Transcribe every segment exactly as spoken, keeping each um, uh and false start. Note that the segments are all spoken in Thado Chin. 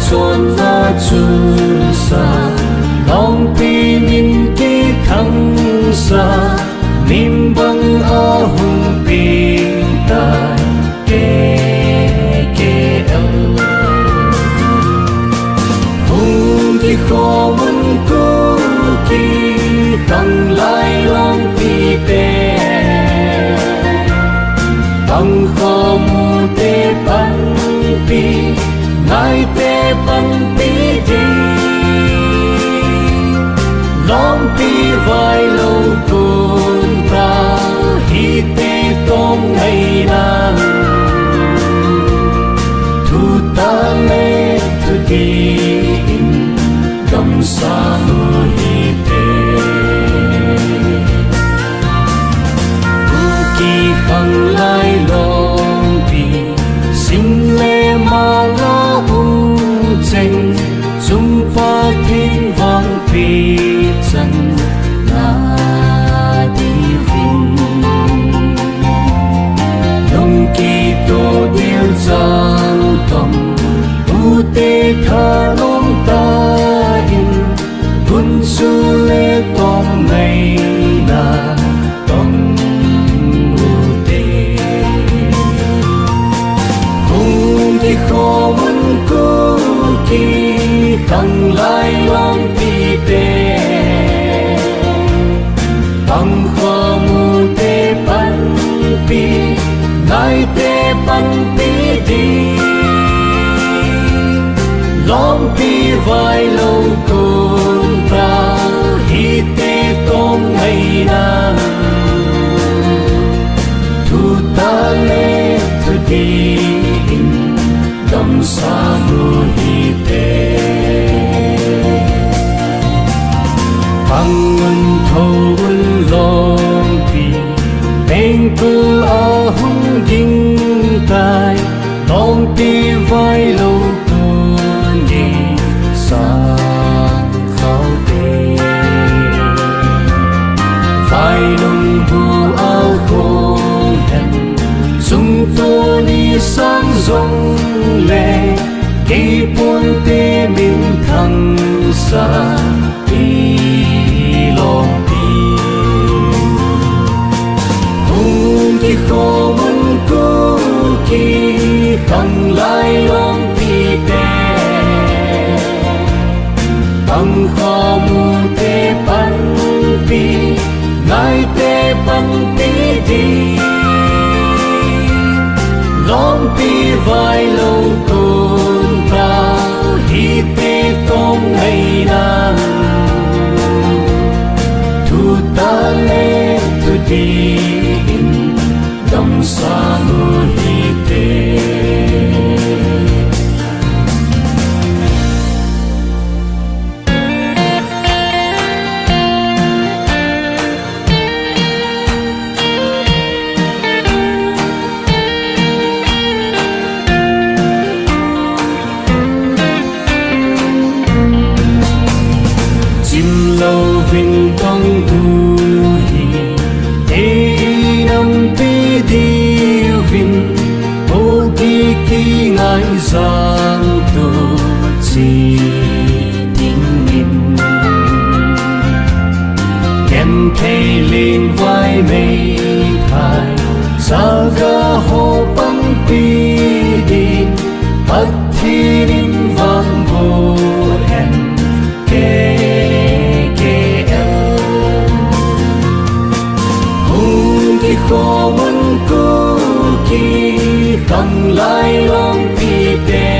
Chonna chunsa, longpi min kithangsa, min bang ahung pengtai, K K L. Hung kikhomun Kuki khanglai longpite, pangkhomute panpi, ngaite panpi ding. Longpi vailou kunta, hiti tong ngaina, thutah le thudih in damsang u hite. Kuki khanglai longpi, sing le mala um cheng, Chungpa Theng vangpi channa diuvin, lungki to dil chang tom, pute thalom ta in, gunchu le tong ngaina tong ute. Hung kikhomun Kuki khanglai longpite, pangkhomute panpi, ngaite panpi ding. Longpi vailou kunta, hiti tong ngaina, thutah le thudih in damsang u hite. Pang un, tho un longpi, pengpu ahung ding tai, longpi vailou tuni sang khao te. Vailung bu a khong hen, sung tuni sang jong le, kei ponte minthangsa i longpi. Hung kikhomun Kuki khanglai longpite, pangkhomute panpi, ngaite panpi ding. Longpi vailou kunta, hiti tong ngaina, thutah le thudih in damsang u hite. Chimlouvin tong u hi, ei nampi diuvin, Kuki kingaijang tu chi dingin. Genthei lengvai meithai, saga ho pangpi ding, Pathen in vangboh hen. K K L. Hung kikhomun Kuki khanglai longpite,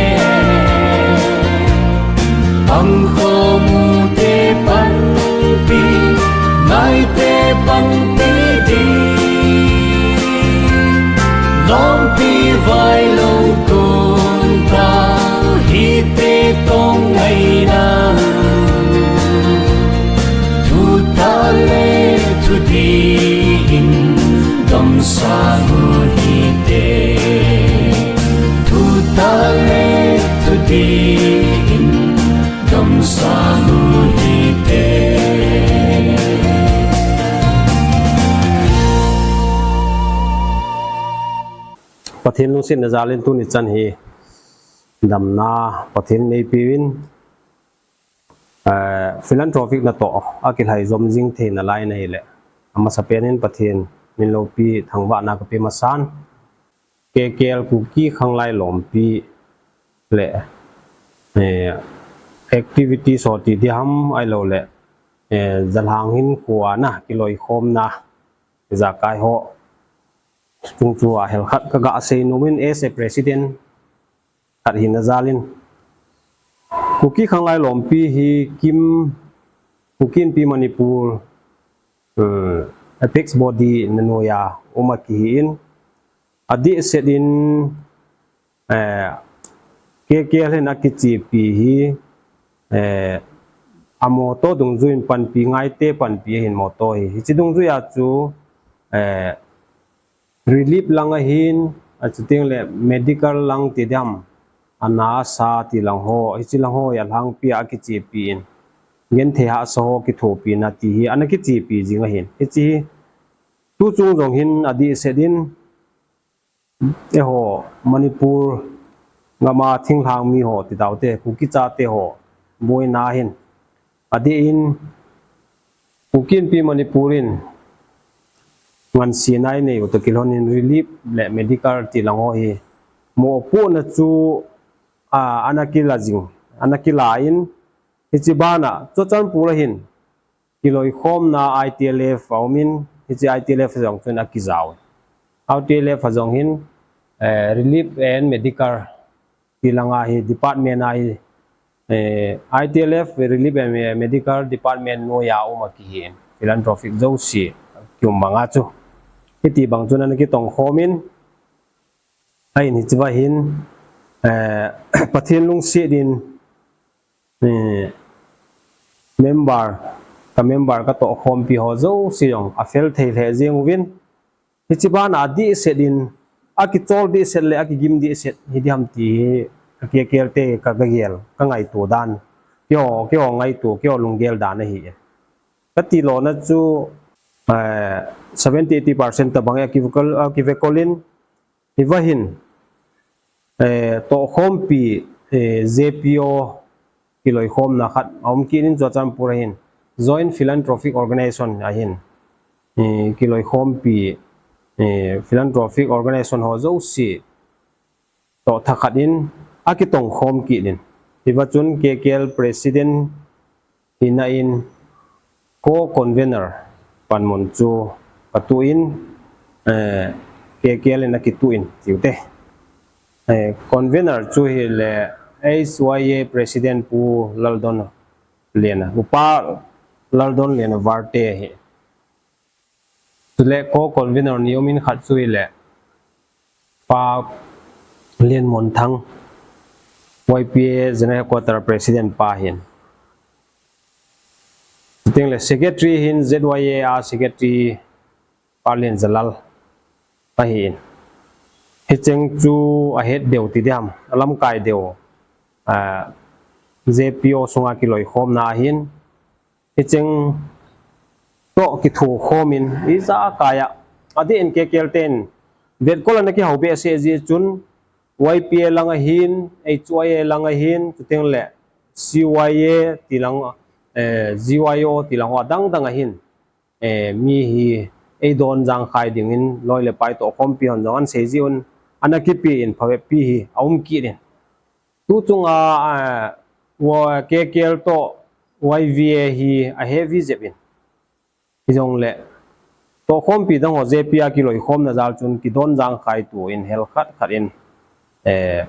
pangkhomute panpi, ngaite panpi ding. Longpi vailou kunta, hiti tong ngaina, thutah le thudih in damsang u hite. Thutah le thudih in damsang u hite. Pathen lungsetna jal in tuni chan hi damna Pathen in eipeuvin, eh, philanthropic natoh a kilhai jom jing theina lai in ahileh, amasapen in Pathen min loupi thangvahna kape masan, K K L Kuki Khanglai Lompi le, eh, activities ho ti diham ahilouleh, eh, jalhang hinkho a na kiloikhomna ijakai ho chungchang a hel khat kaga seinom in as a president khat hina jal in, Kuki Khanglai Lompi hi KIM, Kuki Inpi Manipur, eh, apex body na noiya um akihi in, adehset in, eh, K K L hin akichepi hi, eh, amotto dungjui in panpi ngaite panpi ahin motto hi. Hiche dungjui a chu, eh, relief lang ahin, achuteng le medical lang ti diham, ana asa ti lang ho, hiche lang ho a lhangpi a akichepi in, genthei hahsa ho kithopina ti hi ana kichepi jing ahin. Hiche hi tuchung jong hin adehset in, eiho Manipur gam a thinglhang mi ho ti taute, Kuki chate ho boina ahin, adeh in, Kuki Inpi Manipur in ngansena inei u toh kilhon in relief le medical ti lang ho hi mopohna chu, a, ana kila jing, ana kila in, hiche bana Churachandpur a hin kiloikhomna I T L F aum in, hiche I T L F jong chun akijao. I T L F a jong hin, eh, relief and medical ti lang a hi department a hi, eh, I T L F relief and medical department noiya um akihi in, philanthropic jouse kium banga chu. Hiti bang chun ana kitongkhom in, ahin hiche va hin, eh, Pathen lungset in, eh, member, ka member katohkhompi ho jouse jong afel thei lheh jeng uvin, hiche bana adehset in, akichol dehset le akigim dehset hi diham ti hi ka K K L te ka, kagel, kangaito dan. Keiho, keiho ngaito, keiho lunggel dan ahi e. Kati lona chu, eh, seventy eighty percent tabang e akivekol, akivekol in, hiva hin, eh, tohkhompi, eh, J P O kiloikhomna khat aum kit in Churachandpur a hin, Joint Philanthropic Organization a hin, eh, kiloikhompi, eh, philanthropic organization ho jouse toh thakhat in akitongkhom kit in. Hiva chun K K L president hina in co-convener panmun chu katuh in, eh, K K L in akituh in tiute. Eh, convener chu hile H Y A president Pu Laldon Liana, Upa Laldon Liana Varte ahi. Chule co-convener ni um in khat chu hile Pa Lianmonthang, Y P A General Headquarter President pa ahin. Chuteng le Secretary hin Z Y A a Secretary Pa Lianjalal ahin. Hicheng chu ahet deu ti diham, alamkai deu, ah, J P O sunga kiloikhomna ahin. Hicheng toh kithokhom in, ijakai a, adeh in K K L ten vetkol ana kihou behseh jeh chun, Y P A lang ahin, H Y A lang ahin, chuteng le C Y A ti lang, eh, G Y O ti lang ho adang dang ahin, eh, mi hi eidon jangkhai dingin loi le pai tohkhompi hon jong ahin sei jeh un, ana kipe in phabep pi hi aum kit in. Tuchunga, ah, K K L toh Y V A hi aheavy jep in. Hijongle, tohkhompi dang ho J P A kiloikhomna jal chun kidon jangkhai tuin hel khat khat in, eh,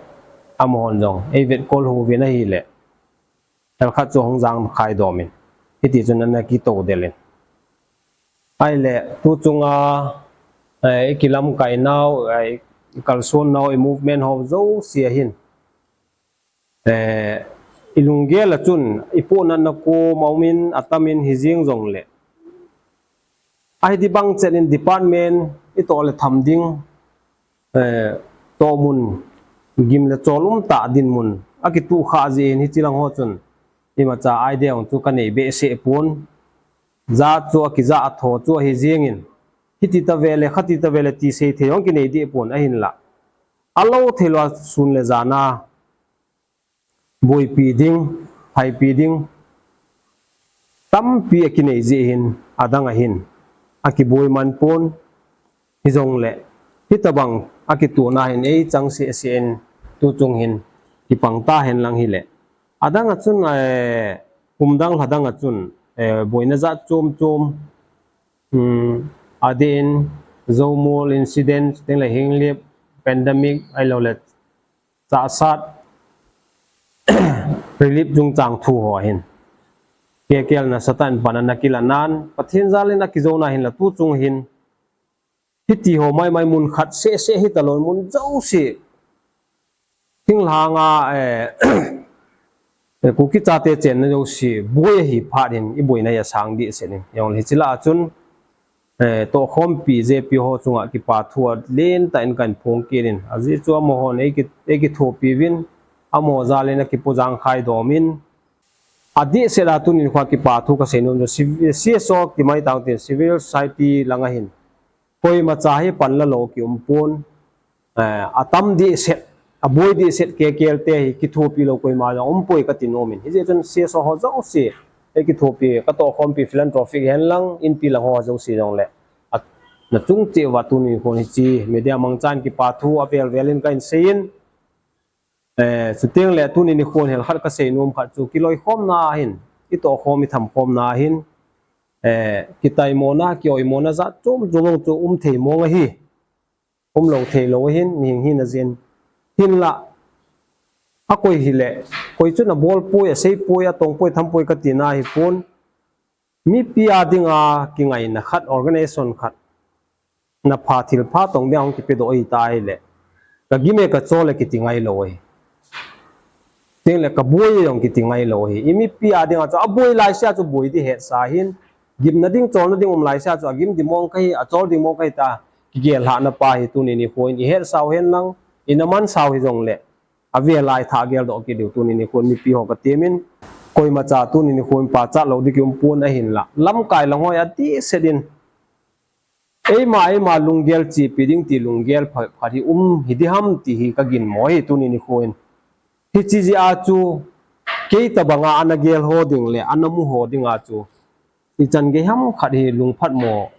amahon jong eivetkol uvin ahile, hel khat chu hung jangkhai dom in. Hiti chun ana kitoh del in. Ahile, tuchunga, eh, ikilamkai nau, eh, ikalson nau, i movement ho jouse ahin. Eh, ilunggel a chun, ipohnatna kom aumin, atamin hijeng jongle, ahi di bang chet in department itoh le tham ding, eh, tohmun, gim le chol umtah dinmun akituh khah jeh in hiche lang ho chun imacha idea jong chu kanei behseh pon. Jat chu akijah a tho chu ahi jeng in, hiti tave le, khati tave le ti seithei jong kinei deh pon ahinla, alou thei lou a sun le jan a boipi ding, phaipi ding tampi akinei jeh hin, adang ahin akiboi man pon, hijongle hitobang akituna hin ei chang seh seh in, tuchung hin kipang tahen lang hile, adang a chun, eh, kum dang lha dang a chun, eh, boina jat chom chom, um, adeh in Zomi incident, tengle Henglep pandemic, ahiloule Chassad relief chungchang thu ho ahin, K K L nasatah in pan ana kilanan, Pathen jal in akijouna hinla tuchung hin, hiti ho maimai mun khat seh seh hitalou, mun jouse, thinglhanga, eh, eh, Kuki chate chenna jouse boi ahi phat hin, iboina hi asang dehset in, hijongle hiche lah a chun, eh, tohkhompi J P ho chunga kipa thu alen tah in kahin phong kit in, ajeh chu amahon eiki, eikithopi uvin, amaho jal in akipo jangkhai dom in, adehset a tuni nikho a kipa thu kasei nom chu, C S O kimaitang tin civil society langa hin koimacha hi panla lou kium pon, eh, atam dehset, aboi dehset K K L te hi kithopi lou koima jong umpoi kati nom in. Hijeh chun C S O ho jouse, eikithopi, katohkhompi philanthropic hen lang, inpi lang ho jouse jongle, a, nachung cheh uva tuni nikhon hiche media mangchan kipa thu avel vel in kahin sei in, eh, chutengle tuni nikhon hel khat kasei nom khat chu, kiloikhomna hin, itohkhom ithamkhomna hin, eh, kitaimona, kioimona jat chom chom chu umthei mong ahi. Umlou theilou ahin, mihing hina jeh in. Hinla, akoi hile, koi chun abolpoi, aseipoi, atongpoi, thampoi katina ahipon, mipi a dinga kingaina khat, organization khat, napha thilpha tong dinga hung kipedoh ahita ahile, kagim e kachol e kiti ngailou ahi. Tengle kaboi e jong kiti ngailou ahi. Imipi a dinga chu aboi laisea chu boi ding hetsa ahin, gimna ding, cholna ding um laisea chu agim ding mong kahi, achol ding mong kahi tia kigellhahna pa hi tuni nikhon ihetsau hen lang, inamansau hijongle, avel a itha geldoh kit diu tuni nikhon mipi ho katemin, koimacha tuni nikhon pachat lou ding kium pon ahinla, lamkai lang ho adehset in, eima, eima lunggel chepi ding ti lunggel pha, phat hi um hiding ham ti hi kaginmo ahi tuni nikhon. Hiche jeh a chu, kei tobanga ana gel ho ding le ana mu ho dinga chu, ichan gei ham khat hi lungphatmo,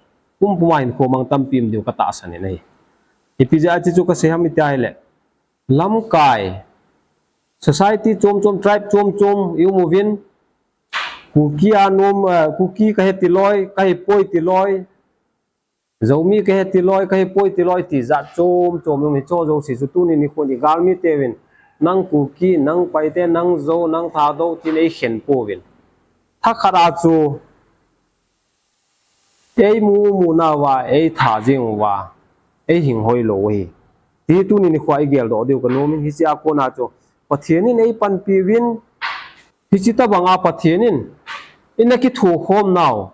pumpuma hinkho mang tampi um diu katahsan in ahi. Ipi jeh a hiche chu kasei ham iti ahile, lamkai, society chom chom, tribe chom chom ium uvin, Kuki a nom, eh, Kuki kahi tiloi, kahipoi tiloi, Zomi kahi tiloi, kahipoi tiloi ti jat chom chom ium, hicheho jouse chu tuni nikhon igalmiteuvin, nang Kuki, nang Paite, nang Zo, nang Thadou tin eikhen pouvin, thakhat a chu eimu mu nauva, eitha jeng uva, eihinghoi lou ahi, ti tuni nikhoa igeldoh diu kanomin. Hichea kona chu Pathen in eipanpi uvin, hiche tobanga Pathen in ina kithokhom nau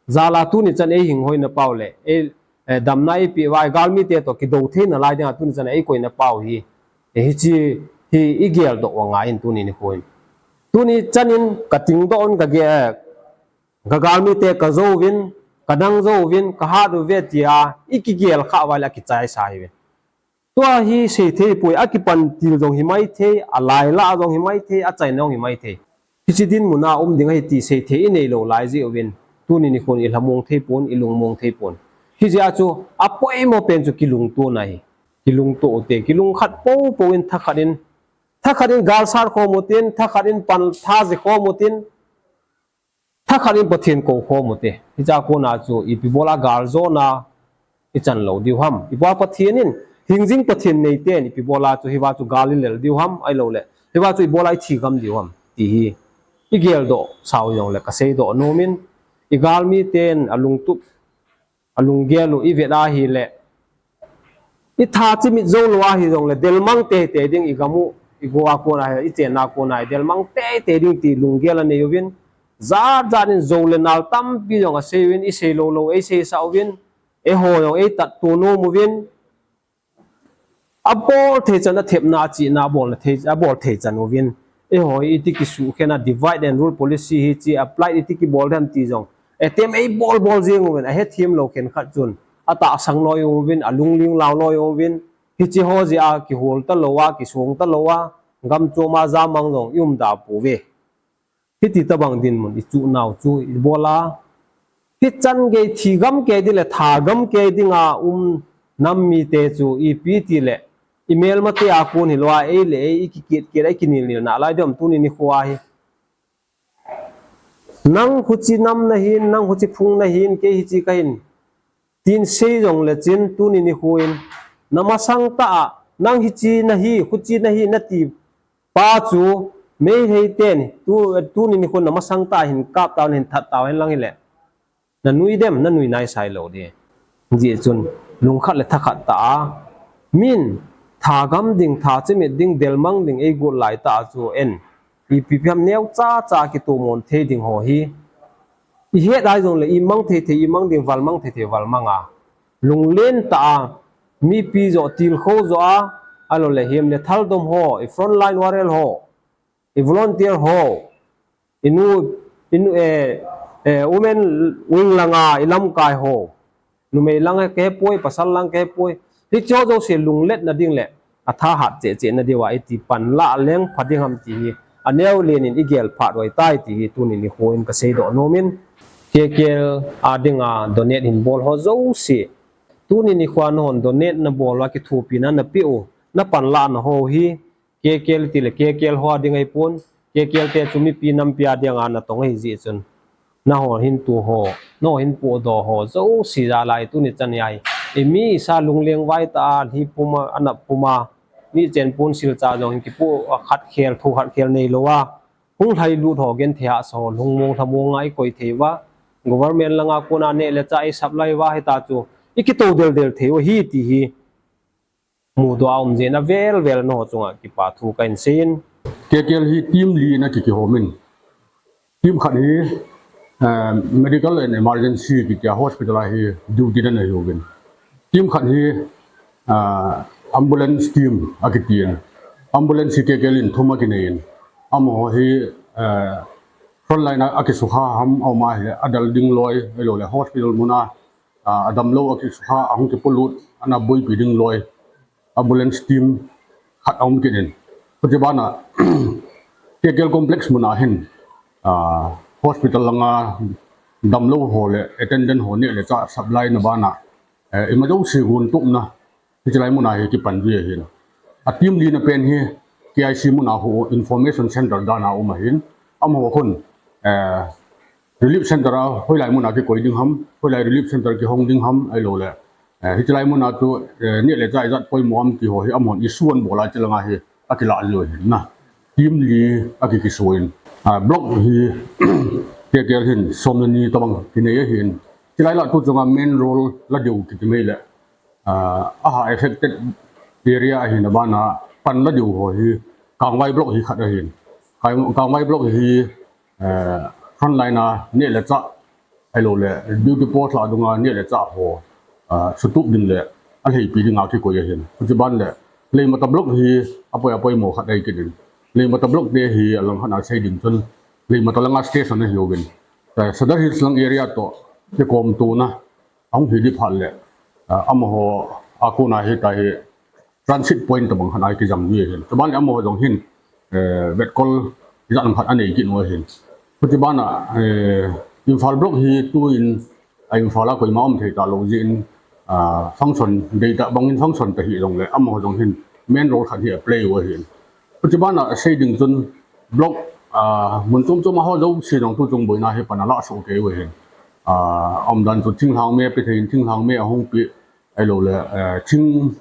jal a tuni chan eihinghoi napau le, eh, damna eipeh uva, igalmite toh kidou thei nalai dinga tuni chan eikoi napau hi, eh, hiche hi igeldoh u angaiyin tuni nikhoin. Tuni chan in katingdoh un, kage, eh, kagalmite kajouvin, kanang jouvin, kahat uve tia ikigel khah uva le akichaisa ahiuve. Tua hi seithei poi, akipan til jong himaithei, alailah jong himaithei, achaina jong himaithei. Hiche dinmuna um ding ahi ti seithei ineilou lai jeh uvin, tuni nikhon ilhamong theipon, ilungmong theipon. Hijeh a chu apoimo pen chu kilungtona ahi. Kilungto ute, kilungkhat poupou in thakhat in, thakhat in galsat khom utin, thakhat in pantha je khom utin, thakhat in Pathen kou khom ute. Hichea kona chu ipi bola galjona ichan lou diu ham. Ibola Pathen in, hingjing Pathen neiten ipi bola chu hiva chu gal ilel diu ham, ahiloule hiva chu ibola ithi gam diu ham ti hi igeldoh sau jongle kaseidoh nomin, igalmiten alungtup, alunggel u ivet ahile, itha chimit joulou ahijongle delmang teitei ding, igam u, igo a kona hi, ichenna kona hi delmang teitei ding ti lunggel anei uvin, jat jat in jou le nal tampi jong asei uvin, isei lou lou eiseisah uvin, eiho jong eitatto nom uvin, abol thei chan athepna, achihna abol thei, abol thei chan uvin, eiho hi iti kisuhkhen a, divide and rule policy hiche apply iti kibol dem ti jong attempt eibol bol jeng uvin, ahethem lou khenkhat chun atahsang loi uvin, alungling lao loi uvin, hicheho jeh a kihol talou a, kisong talou a, gam chom a jamang jong i um da pouve. Hiti tabang dinmun i chuh nau chu i bol a, hichan gei thi gam kei ding le tha gam kei ding a um nam mite chu ipi ti le, i melmate a kon hilou a, ei le ei i kikit kit a i kinil nil na lai dem tuni nikho a hi. Nang huchi nam na hin, nang huchi phung na hin, kei hichi ka hin, tin sei jong le chin tuni nikho in, na masang tah a, nang hichi na hi, huchi na hi, na ti pa chu, Meitei ten, tu, tuni nikho na masang tah a hin kap tau, hin that tau hen lang hile. Na nui dem, na nui nai sai lou di. Hijeh chun, lungkhat le thakhat tah a, min, tha gam ding, tha chimit ding, delmang ding, ei got lai tah a chu en. Ipi pi ham neo cha cha kitomon thei ding ho hi. I het ai jong le i mang thei thei i mang ding, val mang thei thei val mang a. Lunglen tah a, mipi jo tilkhou jo a, alou le hiam le thaldom ho, i frontline warrior ho, i volunteer ho, i nu, i nu, eh, eh, women wing langa i lamkai ho. Numei lang kehepoi, pasal lang kehepoi. Hicho jouse lunglet na ding le, atha hat cheh cheh na diu a, iti pan la leng pha ding ham ti hi. Aneo len in i gel phat uai tai ti hi, tuni nikho in ka seidoh nom in. K K L a dinga donate hin bol ho jouse. Tuni nikho a nahon donate na bol a kithopi na na pe u, na pan la na ho hi. K K L ti le K K L ho a ding ahi pon, K K L te chu mipi nampi a dinga na tong ahi jeh chun. Nahon hin tu ho, nahon hin podoh ho, jouse jal a tuni chan a hi. I mi i sa lungleng vai tah a, hi pum a, anap pum a, mi chen pon silcha jong hin kipoh a khat khel, thu khat khel nei lou a. Hung lhai lut ho genthei a sa ho, lungmong lhamong a i koi thei uva. Government langa kona neh le chah i supply uva hita chu. I kito del del thei u ahi ti hi. Mudoh a um jeh in avel vel nangho chunga kipa thu kahin seiyin. K K L hi team li in akikihom in. Team khat hi, eh, medical and emergency kitia hospital a hi duty na nei uvin. Team khat hi, ah, ambulance team akitin. Ambulance hi K K L in thum akinei in. Amaho hi, eh, frontline a, akisukha ham aum a hi adal ding loi, ahilou le hospital mun a, ah, adamlou akisukha, ahung kipolut, ana boipi ding loi, ambulance team khat aum kit in. Chuti bana, K K L complex mun a hin, ah, hospital langa damlou ho le attendant ho neh le chah supply na bana, eh, ima jouse gon tupna, hichelai mun a hi kipan ji ahin. A team li na pen hi K I C mun a ho information center dan a um ahin. Amaho khun, eh, relief center a hoilai mun a kikoi ding ham, hoilai relief center kihong ding ham, ahilou le. Eh, hichelai mun a chu, eh, neh le chah ijat poimo am ti ho hi amahon issue abol a, chulanga hi akilah lou ahin na. Team li akikisuh in. Ah, block hi K K L hin som le ni tabang kinei ahin. Chulai lah tu chunga main role la diu kiti mai le. Ah, aha affected area ahin, abana pan la diu ho hi Kangvai block hi khat ahin. Kang-, Kangvai block hi, eh, frontline a neh le chah, ahilou le duty post lah dunga neh le chah ho, ah, sutup ding le alheipi dinga kikoi ahin. Chuti ban le Leimata block hi apoi apoimo khat ahi kit in. Leimata block te hi alang khat a sei ding chun Leimata langa station ahi uvin. Eh, Sadar Hills lang area toh kikom tona ahung hi di phat le, ah, amaho a kona hi tahi transit point tabang khat a kijang ji ahin. Chuban le amaho jong hin, eh, vetkol ijat ham khat anei kit u ahin. Chuti bana, eh, Imphal block hi tuin, ah, Imphal a koima um thei talou jeh in, ah, function, dei tah bangin function tahih jong le, amaho jong hin main role khat hi aplay u ahin. Chuti bana sei ding chun block, ah, mun chom chom a ho jouse jong tu chung boina hi pan ala soh kei u ahin. Ah, aumdan chu thinglhang me pe thei in thinglhang me ahung pe, ahilou le, eh, thing,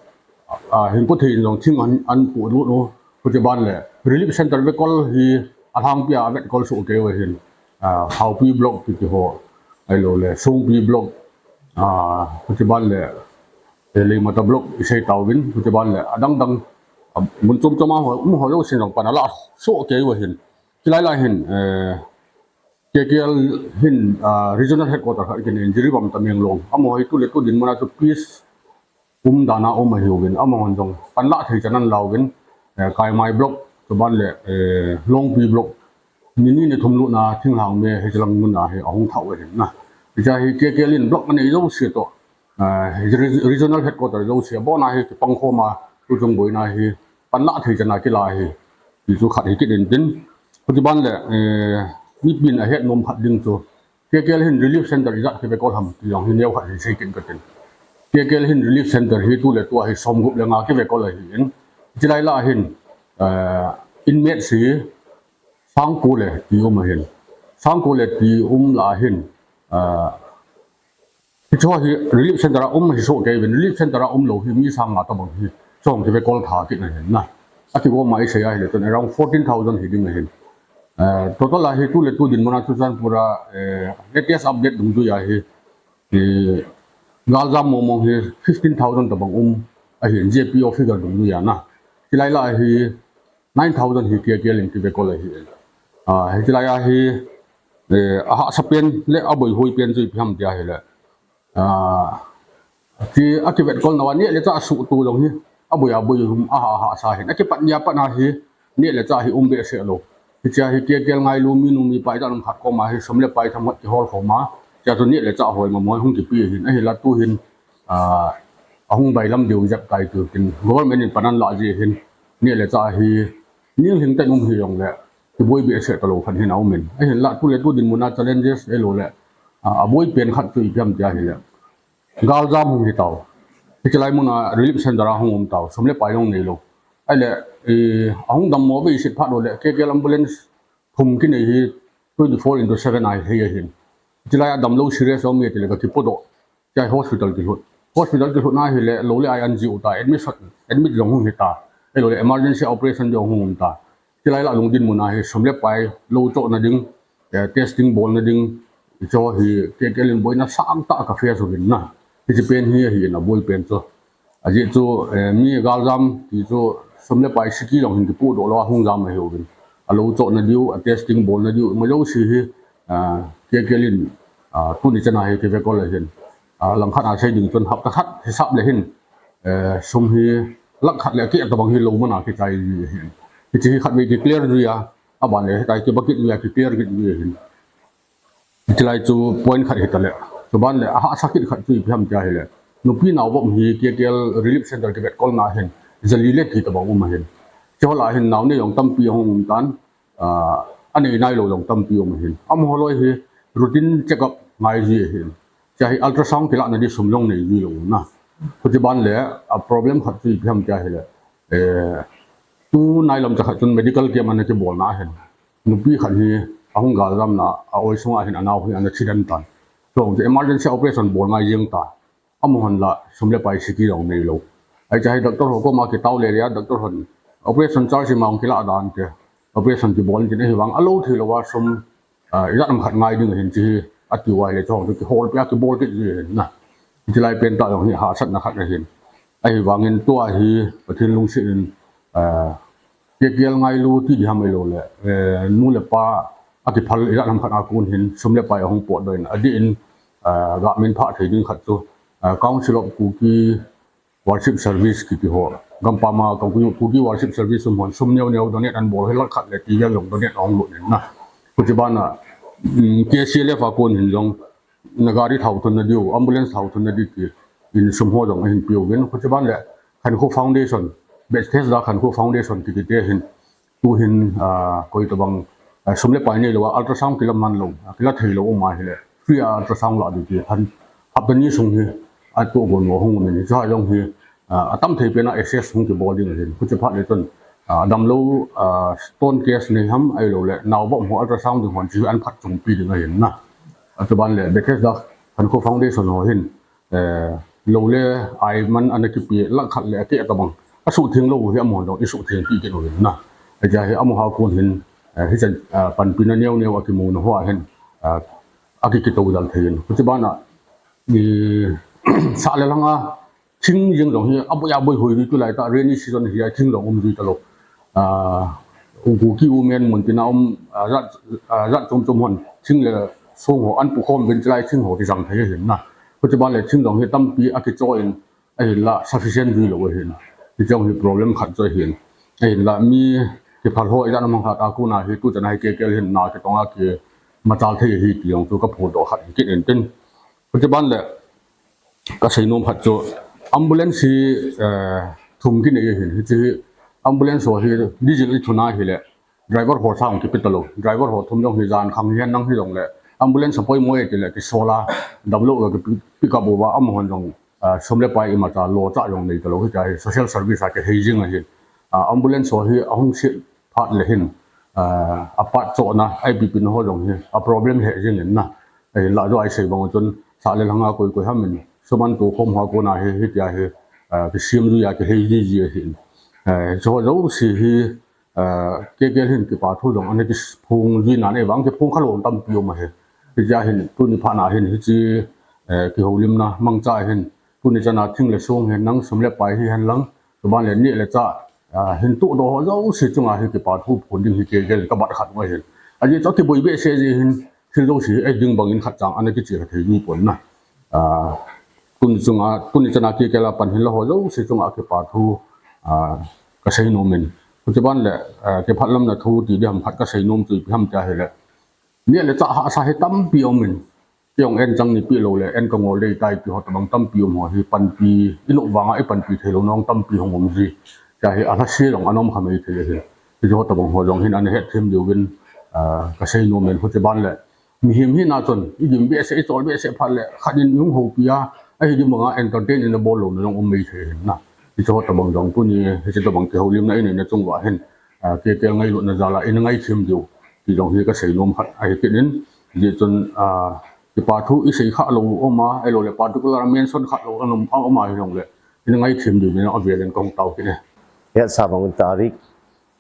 ah, hin pu thei in jong thing an, an pu lut u. Chuti ban le relief center vetkol hi alhangpi a vetkol soh kei u ahin. Ah, Haupi block kiti ho, ahilou le Songpi block, ah, chuti ban le, eh, Leimata block isei tauvin, chuti ban le adang dang, ah, mun chom chom a ho, um ho jouse jong pan ala soh kei u ahin. Chulai lah hin, eh, K K L hin, ah, regional headquarter khat kinei in Jiribam Tamenglong. Amaho hi tu le tu dinmun a chu peace um dan a um ahi uvin. Amahon jong pan la thei chan an la uvin, eh, Kaimai block, chuban le, eh, Longpi block. Ni ni ni thum lutna thinglhang me hichelang mun a hi ahung thah u ahin na. Hiche hi K K L in block anei jouse toh, ah, re-, regional headquarter jouse abon a hi kipang khom a, tu chung boina hi pan la thei chan a kila hi. Ti chu khat hi kit intin, khuti ban le, eh, mipin ahet nom khat ding chu, K K L hin relief center ijat kivekol ham ti jong hi neo khat hin sei kit katin. K K L hin relief center hi tu le tu a hi som gup le nga kivekol ahin, chilai lah hin, eh, inmate hi sang ko le ti um ahin, sang ko le ti um lah hin, eh, Hichu hi relief center a um hi soh kei uvin, relief center a um lou hi mi sang nga tabang hi, chong kivekol tha kit na hin na. Ati goma isei ahile chun around fourteen thousand hi ding ahin. Eh, total a hi tu le tu dinmun a Churachandpur a, eh, latest update dungjuia hi, eh, galjam mong mong hi fifteen thousand tabang um ahin, J P O figure dungjuia na. Chilai lah hi nine thousand hi K K L in kivekol ahi. Ah, hichilai a hi, eh, ahahsa pen le aboihoi pen chu ipi ham ti ahile, ah, chi akivetkol nauva neh le chah suhtu jong hi aboi aboi um, aha aha sa hin, akipat nia pat na hi neh le chah hi um behseh lou. Hichea hi K K L ngailu minu mipa ijat ham khat koma hi sum le pai themkhat kihol khoma, chea chu neh le chah hoi mama hung kipe ahin, ahinla tu hin, ah, ahung bailam diu jep tai tu tin government in pan anlah jeh hin, neh le chah hi ninglhing tah in um hijongle kiboi behseh talou khat hin aumin. Ahinla tu le tu dinmun a challenges ahilou le, ah, aboi pen khat chu ipi ham ti ahile, galjam hung hi tau. Hichilai mun a relief center a hung um tau, sum le pai jong neilou. Ahile, eh, ahung dammo vei sit phat lou le K K L ambulance thum kinei hi twenty four into seven a hi ahin. Chilai a damlou serious um e tile ka kipodoh. Chea hospital kilhut. Hospital kilhut na hile lou le ai an jiu ta, admission, admit jong hung hi ta. Ahilou le emergency operation jong hung um ta. Chilai lah lung dinmun a hi sum le pai lou chohna ding, eh, testing bolna ding, hichu hi K K L in boina sangtah ka face uvin na. Hichi pen hi ahin aboi pen chu. Ajeh chu, eh, mi galjam ti chu sum le pai siki jong hin kipodoh lou a hung jam ahiuvin. Alou chohna diu, a testing bolna diu, ima jouse hi, ah, K K L in, ah, tuni chan a hi kivekol ahin. Ah, langkhat a sei ding chun hapta khat hisap le hin, eh, sum hi lakh khat le akeh tabang hi lou man a kichai ji ahin. Hichi hi khatvei kiclear ji a, aban le hitia kibakit ji a kiclear kit ji ahin. Chilai chu point khat hitale. Chuban le ahahsa kit khat chu ipi ham ti ahile, nupi naovop hi K K L relief center kivetkolna hin jali le ti tabang um ahin. Chuho lah hin naonei jong tampi ahung um tan, ah, anei nailou jong tampi um ahin. Amaho loi hi routine check up ngai ji ahin. Chea hi ultrasound kilahna di sum jong nei ji lou na. Chuti ban le, a problem khat chu ipi ham ti ahile, eh, tunai lam cha khat chun medical camp ana kibolna ahin, nupi khat hi ahung galjamna a, a oi sunga hin anao hi ana thi den tan. Chuti emergency operation bol ngai jeng ta. Amahon la sum le pai siki jong neilou. Hichea hi doctor ho koma kitao le le a, doctor hon operation charge ima hung kilah dan te, operation kibol intin, ahivang alou theilou a sum, ah, ijat ham khat ngai ding ahin chi hi atiuva ahile chuho chu kiholpeh a kibol kit ji ahin na. Hichilai pen tah jong hi hahsatna khat ahin. Ahivangin tua hi Pathen lungset in, ah, K K L ngailu ti diham ahilou le, eh, nu le pa akiphal ijat ham khat a kon hin sum le pai ahung potdoh in, adeh in, ah, gamin phah thei ding khat chu, ah, Council of Kuki Worship Service kiti ho, gampam a Kuki, Kuki Worship Service um hon sum neo neo donate anabol hi lakh khat le ti vel jong donate ahung lut in na. Chuti ban a, um, K C L F a kon hin jong na gari thao thunna diu, ambulance thao thunna diu ti in sum ho jong ahin peuvin. Chuti ban le Khankho Foundation, Bethesda Khankho Foundation kiti te hin, tu hin, ah, koi tabang, ah, sum le pai neilou a ultrasound kila man lou, ah, kila theilou um ahile free a ultrasound lah diu ti hin hapta ni sung hi atoh gon u ahung um in, hichea jong hi, ah, atam thei pen a access hung kibol ding ahin. Chuti phat le chun, ah, damlou, ah, stone case nei ham ahilou le naovop ho ultrasound ding hon chu an phatchompi ding ahin na. Chuban le Bethesda Khankho Foundation ho hin, eh, lou le ai man ana kipe lakh khat le akeh tabang asuhtheng lou hi amahon jong isuhtheng kit kit uvin na. Hichea hi amaho a kon hin, eh, hiche, ah, panpina neo neo akimuna hoa hin, ah, aki, kitou jal thei in. Chuti ban a, i, sah le lhang a thing jeng jong hi aboi aboi hoi ji, tulai tah rainy season hi a thing jong um ji talou. Ah, Kuki U men mun tina um, ah, jat, ah, jat chom chom hon thing le song ho an pukhom uvin, chilai thing ho kijang thei ahin na. Chuti ban le thing jong hi tampi akicho in, ahinla sufficient ji lou ahin. Hiche jong hi problem khat chu ahin. Ahinla mi kiphal ho ijat ham khat a kon a hi tu chan a hi K K L hin na kitong a kimachal thei ahi ti jong chu kaphondoh khat hi kit intin. Chuti ban le kasei nom khat chu ambulance hi, eh, thum kinei ahin. Hiche hi, ambulance ho hi diesel i thuna hile driver ho sang kipe talou, driver ho thum jong hi jan khang hihen nang hijongle ambulance a poimo e tile kisol a damlou a kipi-, pick up uva amahon jong, ah, sum le pai imacha lo cha jong nei talou hitia hi social service a kihei jing ahi. Ah, ambulance ho hi ahung sit phat le hin, ah, a part chohna, I P P na ho jong hi a problem he jing in na. Ahinlah jo a i sei bang chun sa le lhanga koi koi ham in sum an to khom ho kona hi, hitia hi, ah, kisem jui a kihei jiji ahi in. Ah, chu ho jouse hi, ah, K K L hin kipa thu jong ana kiphong jui nan e vang kiphong kha lou tampi um ahi. Hitia hin tuni phat na hin hiche, eh, kihoulimna mangcha hin tuni chana thing le song hihen nang sum le pai hihen lang, chuban le neh le chah, ah, hin toh doh ho jouse chunga hi kipa thu phon ding hi K K L ka bat khat u ahin. Ajeh chu kiboi behseh jeh hin thil jouse hi ei ding bangin khat chang ana kichih kha thei ji pon na. Ah, tuni chunga, tuni chana K K L a pan hin la ho jouse chunga kipa thu, ah, ka sei nom in. Chuban le, ah, kiphatlamna thu ti ding ham khat ka sei nom chu ipi ham tia hile. Neh le chah hahsa hi tampi um in. Kei jong en chang ni pi lou le, en ka ngol dei tai ti ho tabang tampi um ho hi panpi, i nop vanga i panpi thei lou nong tampi hung um ji. Tia hi a lhasia jong ana um kha mai thei ahi. Hiche ho tabang ho jong hin ana hetthem diuvin, ah, ka sei nom in, hiche ban le. Mihem hina chun, i gim behseh, i chol behseh phat le, khat in i hung houpi a, ahi ding banga entertain in a bol louna jong um mai thei ahin na. Hiche ho tabang jong tuni, hiche tabang kihoulimna i neina chung uva hin, ah, K K L ngailutna jal a, i na ngaithem diu, ti jong hi ka sei nom khat ahi kit in, hijeh chun, ah, kipa thu i sei kha lou um a, ahilou le particular a mention kha lou um, um a hijongle, i na ngaithem diu, i na avel in ka hung tao kit e. Hetsa bang tarik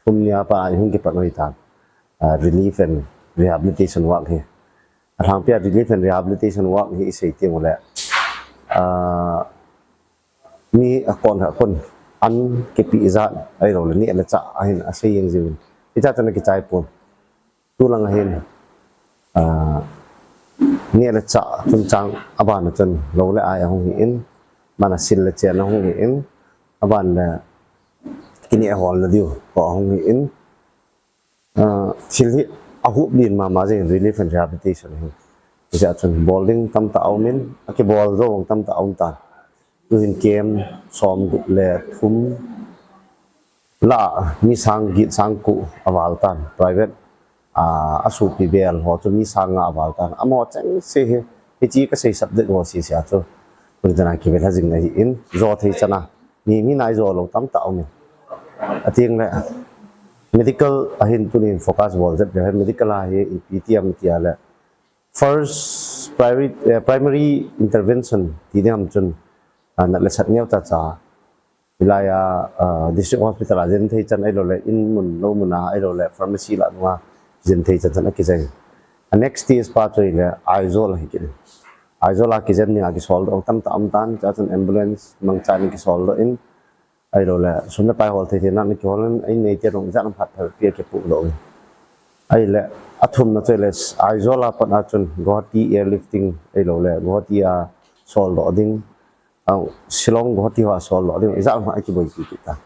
thum nia pat a i hung kipat u hitan, ah, relief and rehabilitation work hi. A lhangpi a relief and rehabilitation work hi i sei teng ule, ah, mi a kon ha kon an kipe ijat ahilou le neh le chah ahin a sei jeng jiuvin. Hitia chun a kichai pon. Tulang ahin, ah, neh le chah chungchang a ban a chun lou le ai ahung hi in, ban a sil le chen ahung hi in, a ban le kineh holna diu ho ahung hi in, ah, thil hi a hup lin mama jeng relief and rehabilitation hi. Hitia chun bol ding tamtah a um in, a kibol jou tamtah a um tan. Tuhin camp som gup le thum lah a mi sang get sang ko a val tan. Private, ah, a sopi bel ho chu mi sang nga a val tan. Amaho chengse hi, hiche ka sei subject ho sese a chu. Tuni chana kivel ha jing ahi in, jo thei chana. Mi, mi nai jo lou tamtah um in. A teng le, medical ahin tunin focus bol jep le, medical a hi ipi ti ham tia le. First primary, eh, primary intervention ti ding ham chun, ah, nat le sat neo cha cha. Hilai a, ah, district hospital a jen thei chan ahilou le, in mun, lou mun a ahilou le, pharmacy lah nunga jen thei chan chan a kijen. A next stage pa chu ahile, Aizawl ahi kit in. Aizawl a kijen ding a kisol doh tamtah um tan, cha chun ambulance mangchan kisol doh in, ahilou le, sum le pai hol thei thei nan kihol in, a in neite jong ijat ham phat phat pi a kipoh doh in. Ahile, a thumna chu ahile, Aizawl a pat a chun Guwahati airlifting ahilou le, Guwahati a sol doh ding, ah, Shillong Guwahati ho a sol doh ding, ijat ham a kiboipi kit ta.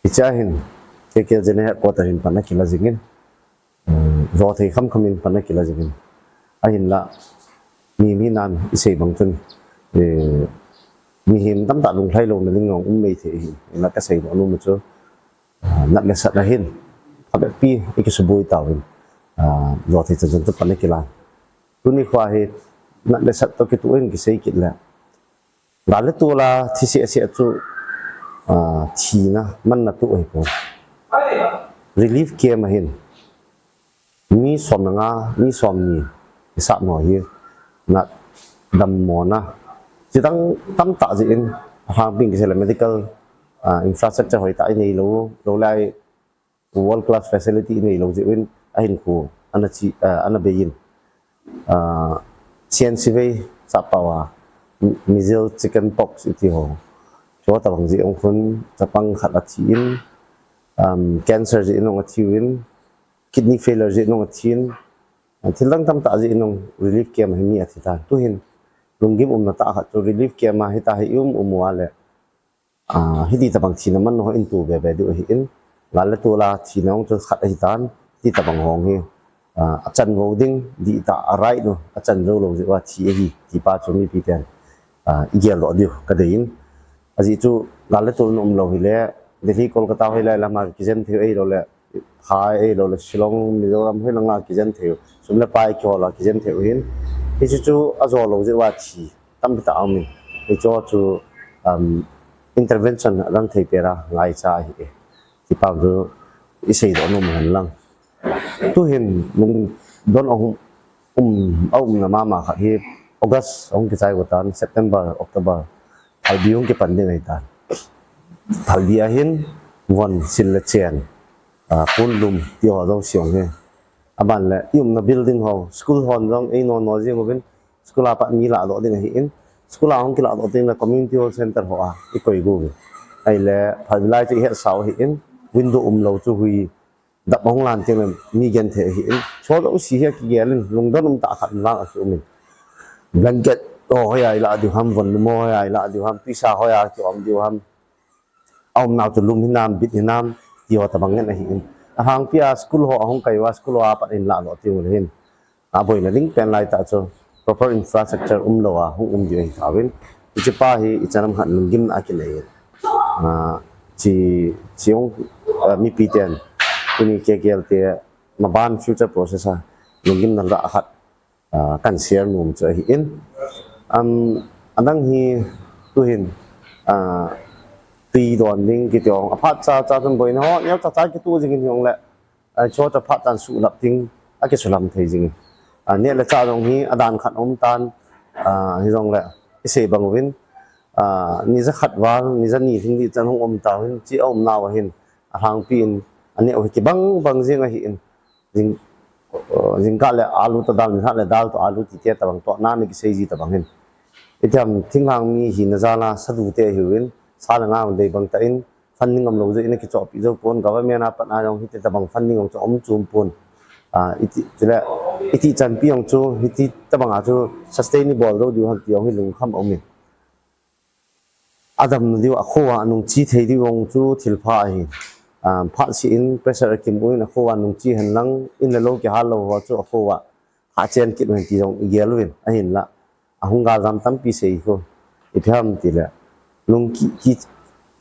Hichea hin, K K L General Headquarter hin pan a kila jing in, um, jo thei kham kham in pan a kila jing in. Ahinlah, mi, mi nan i sei bang chun, eh, mihem tamtah lunglhai louna ding jong um mai thei ahi, hinlah ka sei nom u chu, ah, nat le sat ahin, phabep pi i kisuboi tauvin, ah, jo thei chan chun chu pan a kila. Tuni khoa hi, nat le sat toh kitoh in kisei kit le, gal le tol a thi seh seh chu, ah, thina manna toh ahi pon. Relief camp ahin, mi som le nga, mi som ni, i sat nau hi, nat dammona. Chuteng tamtah jeh in, a lhangpi in kisei le medical, ah, infrastructure hoitah i nei lou, lou lai, world class facility i nei lou jeh uvin, a hinkho ana chi, ah, ana bei in. Ah, C N C vei, sap pao a, measles, chicken pox i ti ho. Chu tabang jeh ung khun, chapang khat a thi in, um, cancer jeh in ung a thi uvin, kidney failure jeh in ung a thi in, ah, thil dang tamtah jeh in ung relief camp a hi mi a thi tan. Tuhin, lunggim umna tah khat chu relief camp a hitia hi i um um u a le, ah, hiti tabang thina manna ho in to be be diu ahi in, gal le tol a thina hung chu khat ahi tan, hiti tabang hung hi, ah, a chanvo ding, dihtah a right u, a chan jou lou jeh uva thi ahi, ti pa chu mipi ten, ah, i gel doh diu ka dei in. Ajeh chu gal le tol na um lou hile, Delhi, Kolkata hoilai lama kijen thei u, ahilouleh, Phai ahilouleh, Shillong, Mizoram hoilanga kijen thei u. Sum le pai kihol a kijen thei u hin. Hichu chu ajo lou jeh uva thi tampi tah aumin. Hichu chu, um, intervention adang thei pera ngaicha ahi e. Ti pa chu isei doh nom hen lang. Tuhin lungdon ahung um, aumna mama khat hi August ahung kichai go tan, September, October, Phalbi hung kipan ding ahi tan. Phalbi ahin von sil le chen, a, pon lum ti ho jong siong he. Aban le i umna building ho, school hon jong ei nono jing uvin, school a pat mi ladoh ding ahi in, school a hung kiladoh ding le community hall center ho a i koi go uve. Ahile Phalbi lai chu i hetsau ahi in, window umlou chu hui dap ahung lan teng le mi genthei ahi in. Chol u si hi akigel in, lungdon um tah khat lang aki um in. Blanket ho hoiya i lah diu ham, von lum ho hoiya i lah diu ham, tuisa hoiya ki um diu ham. A umnau chu lum hinam, bit hinam, ti ho tabang ngen ahi in. Alhangpi a school ho ahung kai uva, school ho a pat in ladoh ti u le hin. Aboina ding pen lai tah chu proper infrastructure umlou a hung um diu ahi tauvin. Hiche pa hi ichan ham khat lunggimna akinei in. Ah, chi, chi hung, ah, mipi ten tuni K K L te maban future process a lunggimna lah khat, ah, kan share nom chu ahi in. Um, adang hi tuhin, ah, tui don ding kiti ong, aphat cha cha chun boina ho neocha cha kitu jing in hi ong le, a, chu chu phat tan sulap ding, akisulam thei jing. A, neh le chah jong hi adan khat um tan, a, hijongle, isei bang uvin, a, ni jakhat val, ni jani lhing ding chan hung um tauvin, chi aumnau ahin, alhangpi in, aneh u hi kibang bang jing ahi in, jing, jingkah le alu toh dal, nilhah le dal toh alu ti te tabang toh, nana kisei ji tabang hin. Itiham thinglhang mi hina jal a, sadu te ahiuvin, sa le nga dei bang tah in, funding umlou jeh in akichohpeh jou pon, government a pat a jong hiti tabang funding jong chu um chom pon. Ah, iti, chule, iti chanpi jong chu, hiti tabang a chu sustainable jou diu ham ti jong hi lungkham aum in. Adamna diu, akho a anung che thei diu jong chu thilpha ahi. Ah, phat seh in pressure akim uvin akho a nung che hen lang, in le lou kihal lou ho chu akho a ha chen kit uvin ti jong igel uvin, ahinla. Ahung galjam tampi sei khu. Ipi ham tile, lung ki, ki,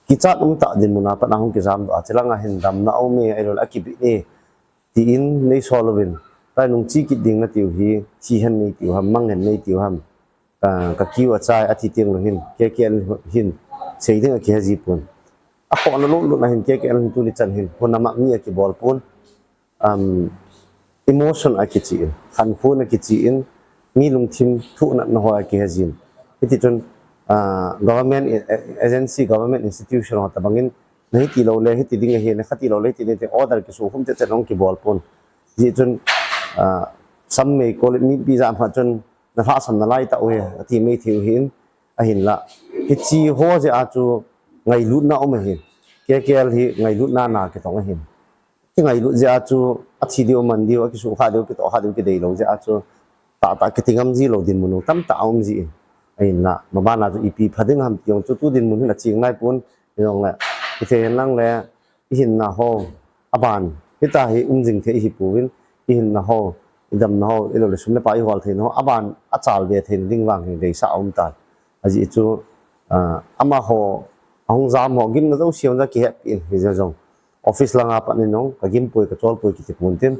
kichat um tah dinmun a pat ahung kijam doh a, chilang a hin damna aume, ahilou le akibih e, tin nei sol uvin. Tua nung che kit ding natiu hi, thi hen nei tiu ham, mang hen nei tiu ham. Ka, ka kiu achai, athi teng lou hin, K K L hin, sei ding akihe ji pon. Akhohna lutlut a hin, K K L hin tuni chan hin, hun ama mi akibol pon. Um, emotion akichi in, khankhon akichi in, mi lungthim thuhnatna ho akihe jin. Hiti chun, ah, government a-, agency, government institution ho tabang in, nahiti lou le, hiti ding ahi, nakhati lou le, hiti ding, order kisu khum chet chet jong kibol pon. Hiti chun, ah, sam mei ko le, mipi jat khat chun, nalhahsam nalai tah uve, ati mei thei u hin, ahinla. Hichi ho jeh a chu ngailutna um ahin. K K L hi ngailutna na kitong ahin. Kingailut jeh a chu, athi diu, aman diu, akisukha diu, kitohkha diu, kidei lou jeh a chu, tahtah kiti ngam ji lou dinmun tamtah aum ji in. Ahinla, maban a chu ipi pha ding ham ti jong chu tu dinmun hin aching nai pon, hijongle, hithei hen lang le, ihinna ho, aban, hitia hi um jing thei ihi pouvin, ihinna ho, idamna ho, ahilou le sum le pai ihol theina ho, aban, achal be theina ding vang hi deisah aum tan. Ajeh chu, ah, amaho, ahung jam ho, gimna jouse hon ja kihepi in, hijeh jong. Office langa pat in jong, ka gim poi, ka chol poi, kiti pon tin.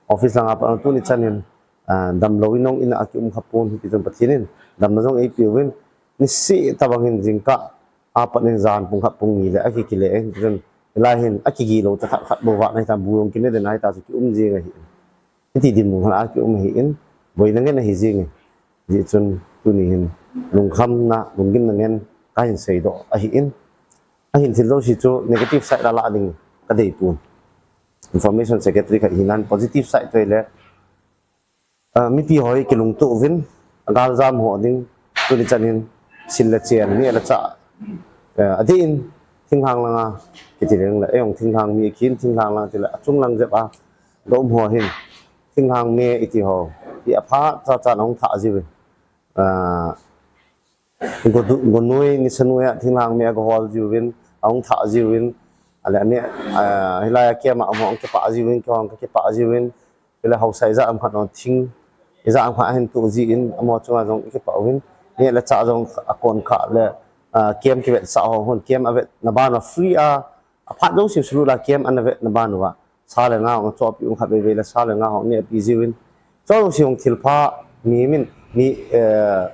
Office langa pat in tuni chan in, ah, damlou in jong in a kium kha pon, hiti chun Pathen in, damna jong eipeuvin, niseh tabang in jingkah, a pat in jan pung khat pung ni le, akikile in, hiti chun, hilai hin, akigilou ta khat khat bou vah nai ta, bu jong kine den nai ta, chu kium jing ahi. Hiti dinmun khat a kium ahi in, boina ngen ahi jing e. Hijeh chun tuni hin lungkhamna, lunggimna ngen kahin seidoh ahi in. Ahin thil jouse chu negative side a la ding kadei pon. Information secretary khat hinan positive side chu ahile, ah, mipi ho hi kilungto uvin, agaljam ho ding, tuni chan hin, sil le chen, neh le chah, eh, adeh in, thinglhang langa, kiti leng le, eijong thinglhang mi ahin, thinglhang lang tile, achung lang jep a, ga um ho hin, thinglhang me iti ho, hi aphat cha chan ahung thah jiuvin. Ah, godu-, gonoi, nisa noi a, thinglhang me agahol jiuvin, ahung thah jiuvin, ale ane, ah, hilai a camp a um ho, ahung kipah jiuvin, kihong kakipah jiuvin, chule haosa ijat ham khat jong thing, ijat ham khat ahin toh jin, amaho chunga jong kipah uvin, neh le chah jong akon kha le, ah, camp kivetsah ho, hon camp avetna ban a free a, Aphat jouse sulu la camp ana vetna ban uva, sa le nga hung achohpeh un, khatvei vei le sa le nga hung ana peh jiuvin. Chujouse hung thilpha mi min, mi, eh,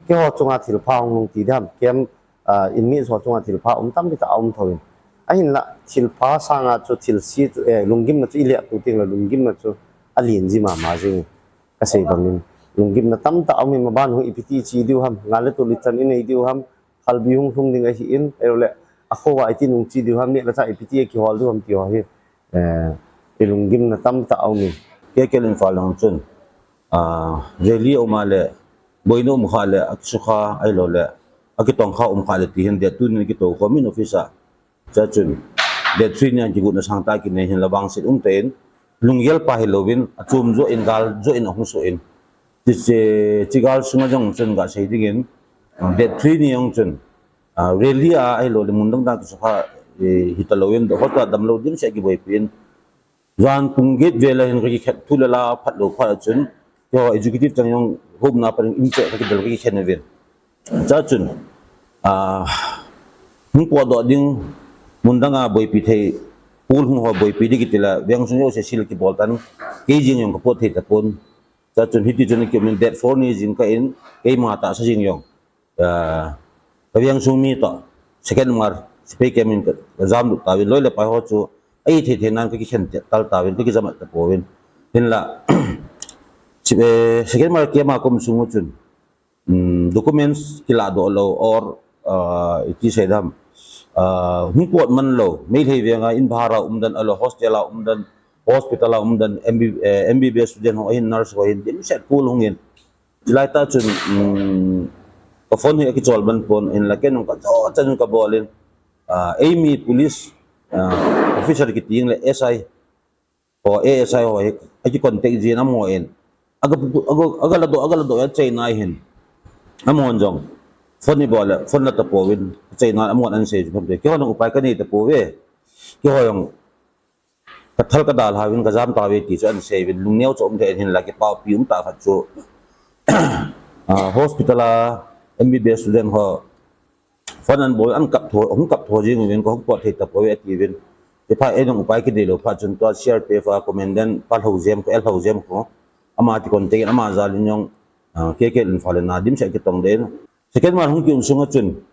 keiho chunga thilpha hung lungti ding ham, camp, ah, inmates ho chunga thilpha um tampi tah aum thouvin. Ahinla thilpha sanga chu thilse chu, eh, lunggimna chu ileh tu teng le lunggimna chu alen ji mama jing. Kasei bangin lunggimna tamtah aum in, maban hung ipi ti che diu ham, ngal le tol ichan inei diu ham, khalbi hung lhung ding ahin, ahilouleh akhoa iti nung che diu ham, neh le chah ipi ti akihol diu ham ti ho hi, eh, ilunggimna tamtah aum in. K K L Imphal lang chun, ah, rally aum a le, boina um kha le, akisukha ahilouleh akitongkha um kha le ti hin date two ni kitou khom in office a. Chuchun date three ni a kigotna sangtah kinei hin la vangset umtah in, lunggel pa hilouvin, achom joh in, gal joh in ahung soh in. Hiche, hiche gal sunga jong chun gasei dingin, ah, date three ni jong chun, ah, rally a ahilouleh mun dang dang kisukha, eh, hitalouvin, hotel a damlou dimset kiboipi in. Jan pung get vel a hin kakikhen thu le la phatlou phat chun, keiho executive chang jong hopna parin inche kakidel kakikhen uvin. Chuchun, ah, hung potdoh ding, mun dang a boipi thei, pol hung ho boipi ding kiti la, veng sung jouse seal kibol tan, kei jeng jong kapot thei tapon. Chuchun hiti chun kimin date four ni jingkah in, keima tahsa jeng jong, ah, kaveng sung mi toh, second mar, sepai camp in ka, kajamlut tauvin, loi le pai ho chu, ahithei thei nan kakikhen tal tauvin, kakijam tapouvin. Hinla, se-, eh, second mar camp a kaum sung u chun, um, documents kilahdoh lou or, ah, iti sei dam, ah, hung pot man lou, Meitei venga in bhar a um dan, ahilou hostel a um dan, hospital a um dan, M B, eh, M B B S student ho ahin, nurse ho ahin, dimset pol hung in. Chulai tah chun, um, ka phone hi akichol man pon, hinla ken jong kajo chan kabol in, ah, eimi police, ah, officer kiti le S I ho, A S I ho hi akicontact jin, amaho in aga, aga, aga ladoh, aga ladoh achaina hin, amahon jong phone ibol le phone la tapouvin, achaina amahon ahin sei chu phone te, keihon jong upai kanei tapouve, keiho jong kathal kadalha uvin kajam tauve ti chu ahin sei uvin, lungneo chu um thei in, hinla kipaopi umtah khat chu, ah, hospital a M B B S student ho phone ahin bol, ahin kap tho, hung kap tho jing uvin, kahung pot thei tapouve atiuvin. Chuphat eijong upai kinei lou phat chun tua C R P F a commandant pa Lhojem, L Lhojem kho, ama kicontact in, ama jal in jong, ah, K K L Imphal in na dimset kitong den. Second mar hung kium sunga chun,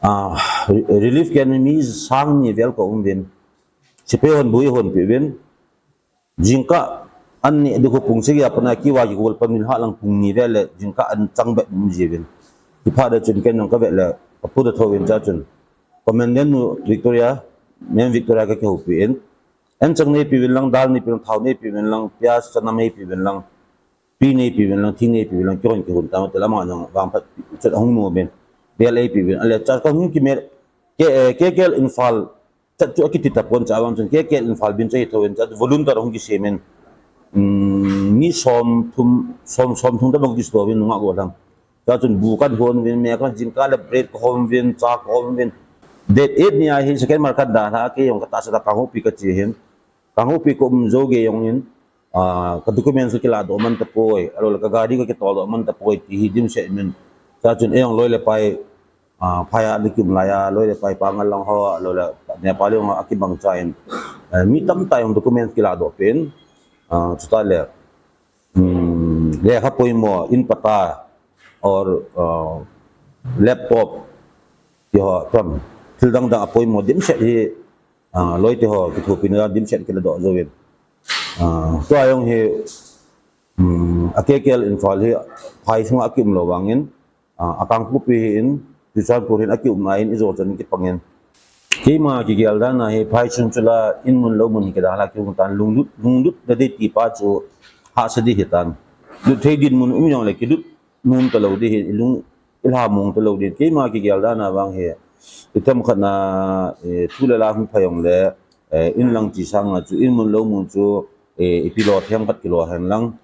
ah, re-, relief camp mi sang ni vel kaum uvin, sepai hon bui hon peh uvin, jingkah an neh ding khu pung sagi a pat a kiva kigol pan uvin, halang pung ni vel le jingkah an chang bep um jiuvin. Chuphat le chun ken jong kavet le kapuda thouvin, chuchun commandant nu Victoria, Ma'am Victoria kakihoupi in, an chang neipi uvin lang, dal neipi uvin lang, thao neipi uvin lang, pyaz, chana neipi uvin lang, tui neipi uvin lang, thing neipi uvin lang, kihon kihon tama te lama jong vangphat chun ahung nom in, bel eipi uvin, ale chuche kahung kimel, K-, eh, K K L Imphal chat chu akiti tapon, chua vang chun K K L Imphal bin chu ahi thouvin, chua volunteer ahung kisem in, um, mi som thum, som, som thum tabang kisto uvin nungah gollhang. Chua chun bu kahon uvin, me kahon, jingkah le bread kahon uvin, cha kahon uvin. Date eight ni a hi second mar kadalha, kei jong katahsa tah kahoupi kache hin. Kahoupi kaum jou gei jong in, ah, ka documents kakilahdoh man tapoi, ahilou le ka gari kakitoldoh man tapoi, ti hi dimset in. Chua chun eijong loi le pai, ah, phai a ana kium lai a, loi le pai Pangal lang ho, ahilou le Nepali ho akibang cha in, eh, mi tamtah jong documents kilahdoh peh in, ah, chutah le, um, lekha poimo, in patta, or, ah, laptop, ti ho, from, thil dang dang apoimo dimset hi, ah, loi te ho kithopina dimset kiladoh jouvin. Ah, tua jong hi, um, a K K L Imphal hi phai sunga akium lou vangin, ah, a Kangpokpi hi in, Churachandpur hin akium na in, ijo chan kipang in. Keima kigel dan a hi phai chun chula in mun lou mun hi kidalha kihung tan, lunglut, lunglut na dei ti pa chu hahsa ding hitan. Lut thei dinmun um jong le kilut nom talou ding hi, ilung ilha mong talou ding. Keima kigel dan a vang hi, ithemkhat na, eh, thu le la hung phai jong le, eh, in lang chi sanga chu, in mun lou mun chu, eh, ipi lo themkhat kilo hen lang,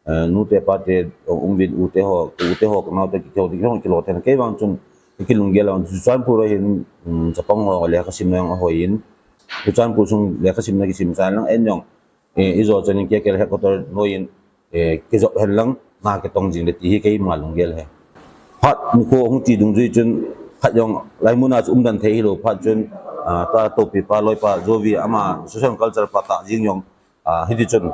eh, nu te pa te, ong, ong vin u te ho, u te ho, ka nao te ki kihou, kihou, kilo te, kei vang chun, ka kilunggel a, Churachandpur a hin, um, chapang ho, lekha simna jong ahoi in, Churachandpur sung lekha simna kisim chan lang, en jong, eh, ijo chan in K K L headquarter noi in, eh, kijop hen lang, na kitong jing le ti hi keima lunggel ahi. Phat nikho hung che dungjui chun, khat jong, lai mun a chu umdan thei hilou, phat chun, ah, ka topipa loipa Jovi ama social culture pa tah jeng jong, ah, hiti chun,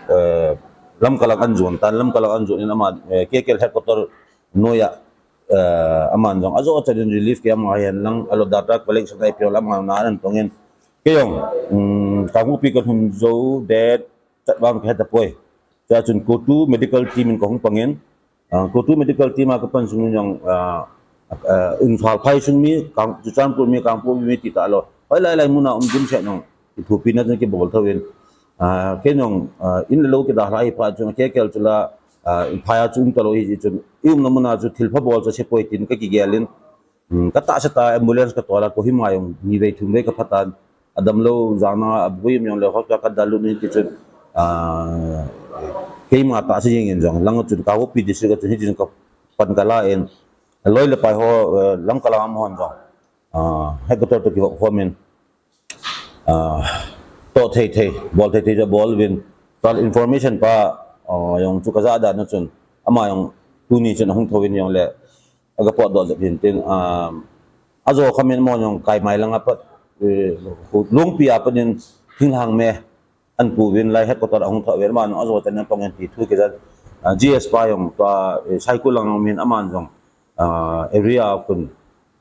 eh, Lamka lang ahin jon tan, Lamka lang ahin jon in ama, eh, K K L headquarter noiya, eh, aman jong ajo chan in relief camp a hihen lang, alo data collection a ipi ho lang aman na ahin tong in. Kei jong, um, Kangpokpi kalhun jou date chat vang kahe tapoi. Chua chun COTU medical team in kahung pang in, ah, COTU medical team a kapan sung in jong, ah, ah, Imphal phai sung mi, Kang, Churachandpur mi, Kangpokpi mi ti talou, hoilai lai mun a um dimset jong kithopina chun kibol thou in, ah, kei jong, ah, in le lou kidalha hi phat chun K K L chu la, ah, i phai a chu um talou hi chun, i umna mun a chu thilpha bol chu ase poi tin kakigel in, um, katahsa tah a ambulance katol a, Kohima jong ni vei thum vei kapha tan, adamlou jana a bui um jong le hospital kadalha lut in ti chun, ah, keima tahsa jeng in jong, lang chun Kangpokpi district a chun hiti chun kapan kala in, loi le pai ho, eh, Lamka lang a um hon jong, ah, headquarter toh kivop khom in, ah, toh thei thei, bol thei thei chu abol uvin, tal information pa, ah, jong chu kajah dan a chun, ama jong tuni chun ahung thou in jong le, aga potdoh jep hin tin, ah, ajo kham in amahon jong Kaimai lang a pat, eh, Lungpi a pat in thinglhang me ahin pu uvin, lai headquarter ahung thah uvin, aman jong ajo chan in atong in ti thu kijan, ah, G S pa jong tua, eh, Saikul lang a um in aman jong, ah, area a khun,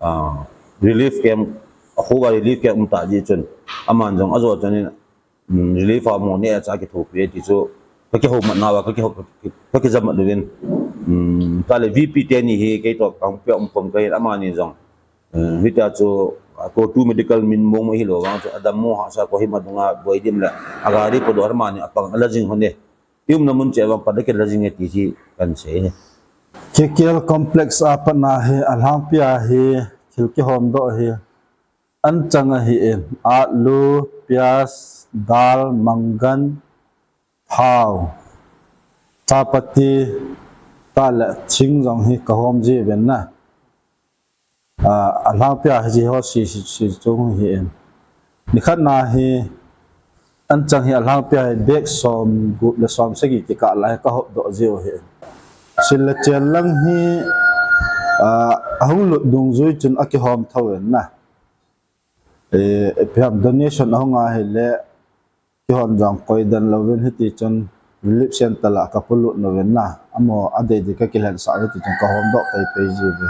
ah, relief camp, akhoa relief camp um tah jeh chun, aman jong ajo chan in, um, relief a mo ne a cha kithopi ti chu, kakihoumat nauva, kakihou, kakijam mat uvin. Um, tale V P teni hi, kei toh Kangpokpi a um khom kahin, amani jong, um, hitia chu, ah, COTU medical min mong mo hilou vang chu, adammo hahsa Kohima dunga boi dim le, agari podoh amani apang ala jing hon e. I umna mun cheh vang pat a kila jing e ti hi kahin sei e. K K L complex a pat na hi, alhangpi a hi, thil kihomdoh hi, anchang ahi in, alu, pias, dal, mangan, thao, chapati, tale thing jong hi kahom ji uvin na. Ah, alhangpi a hi hiche ho si, si, si chung hi in. Nikhat na hi, anchang hi alhangpi a hi bag som gup le som sagi kikah lai hi kahopdoh ji u hi in. Sil le chel lang hi, ah, ahung lut dungjui chun akihom thou in na. Eh, ipi ham donation ahung ahile, kihon jong koi den louvin hiti chun relief center lah kapolut uvin na. Amaho adei dei kakilhensah u hiti chun kahomdoh pei pei ji uve.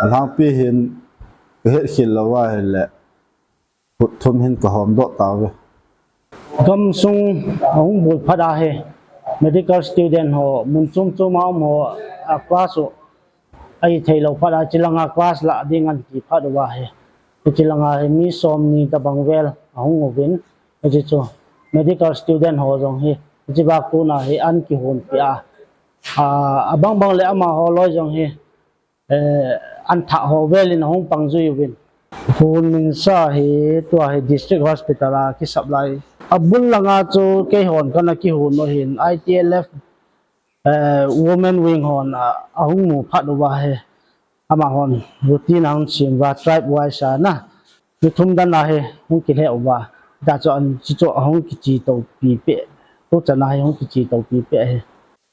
Alhangpi hin kahet khel lou ahile, phut thum hin kahomdoh tauve. Gamsung ahung bol phat a hi, medical student ho, mun chom chom a um ho, a class u, ahithei lou phat a, hiche langa class lah ding ahin ti phat uva hi, hiche langa hi mi somni tobang vel ahung uvin, hiche chu medical student ho jong hi, hiche bak tuna hi ahin kihonpi a, a, abang bang le amaho loi jong hi, eh, ahin thah ho vel in ahung pang jui uvin. Hon minsa hi tua hi District Hospital a ki supply. Abul langa chu keihon kana kihon u hin I T L F, eh, Women Wing hon, ah, ahung mu phat uva hi. Amahon routine ahung sem uva tribe wise a na. Ni thum dan a hi hung kilheh uva. Hita chu ahin, hichu ahung kiche topi peh. Tuchan a hi hung kiche topi peh hi.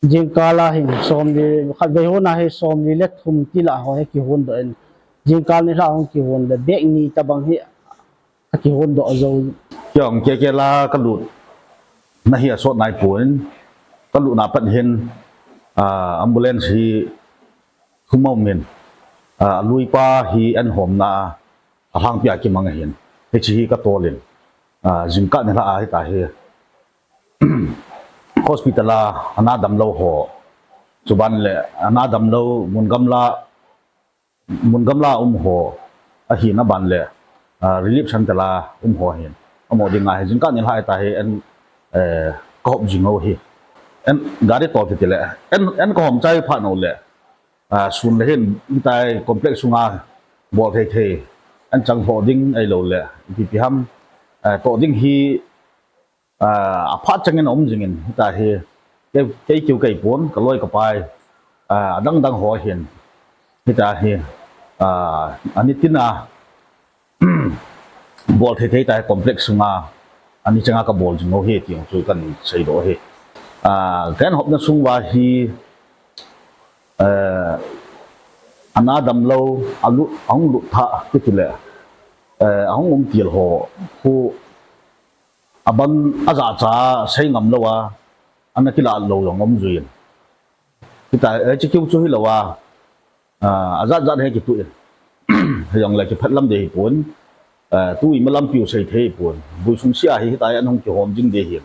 Jingkal a hin somli, khatvei hon a hi somli le thum ti lah ho hi kihondoh in. Jingkal nilhah hung kihon le bag ni tobang hi akihondoh jou. Kei jong K K L a kalut na hi asot nai pon, kalut na pat hin, ah, ambulance hi thum aum in, ah, aluipa hi ahin homna a, alhangpi a kimang ahin. Hiche hi katol in, ah, jingkah nilhah a hita hi hospital a ana damlou ho, chuban le ana damlou mun gamla, mun gamla um ho ahina ban le, ah, relief center a um ho hin. Amaho dinga hi jingkah nilhah a hita hi ahin, eh, kahop jing u hi. Ahin gari toh kiti le, ahin, ahin kahom chai phat u le, ah, sun le hin hitia complex sunga bol thei thei, anchang toh ding ahilou le, ipi ipi ham, ah, toh ding hi, ah, aphat chang in aum jing in, hita hi, kei, kei keu kei pon, kaloi kapai, ah, adang dang ho hin, hita hi, ah, ani tin a, bol thei thei ta hi complex sunga, ani changa kabol jing u hi, ti jong chu kahin seidoh hi. Ah, kahin hopna sung uva hi, eh, ana damlou, alut, ahung lut thah, kiti le, eh, ahung um til ho khu abang ajacha sei ngam lou a, ana kila lou jong um jui in. Hitia, eh, chi kiu chu hilou a, ah, ajat jat hi kitu in. Hijongle kiphat lam ding hi pon, eh, tu ima lampi u sei thei pon. Vui sung sia hi hitia an hung kihom jing ding hi.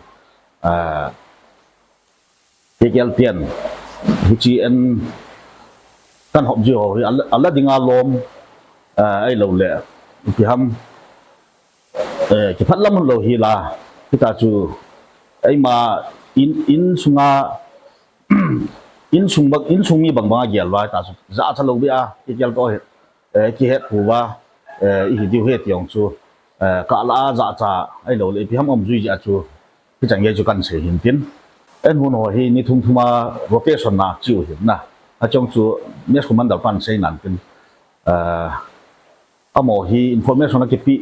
Ah, K K L ten, hichi en kan hop ji ho hi, ala, ala dinga lom, ah, ahilou le, ipi ham, eh, kiphat lam lou hi la, hitia chu, eima in, in sunga, in sung bang, in sung mi bang bang a gel va, hitia chu, jacha lou bia, K K L to hi, eh, kihet pu va, eh, ihi diu he ti jong chu, eh, kala a jacha, ahilou le, ipi ham um jui jia chu, hichan gei chu kan sei hin tin. En hun ho hi ni thum thum a rotation na chiu hin na. Achung chu Mass Commander pan sei nan tin. Eh, amaho hi information a kipe,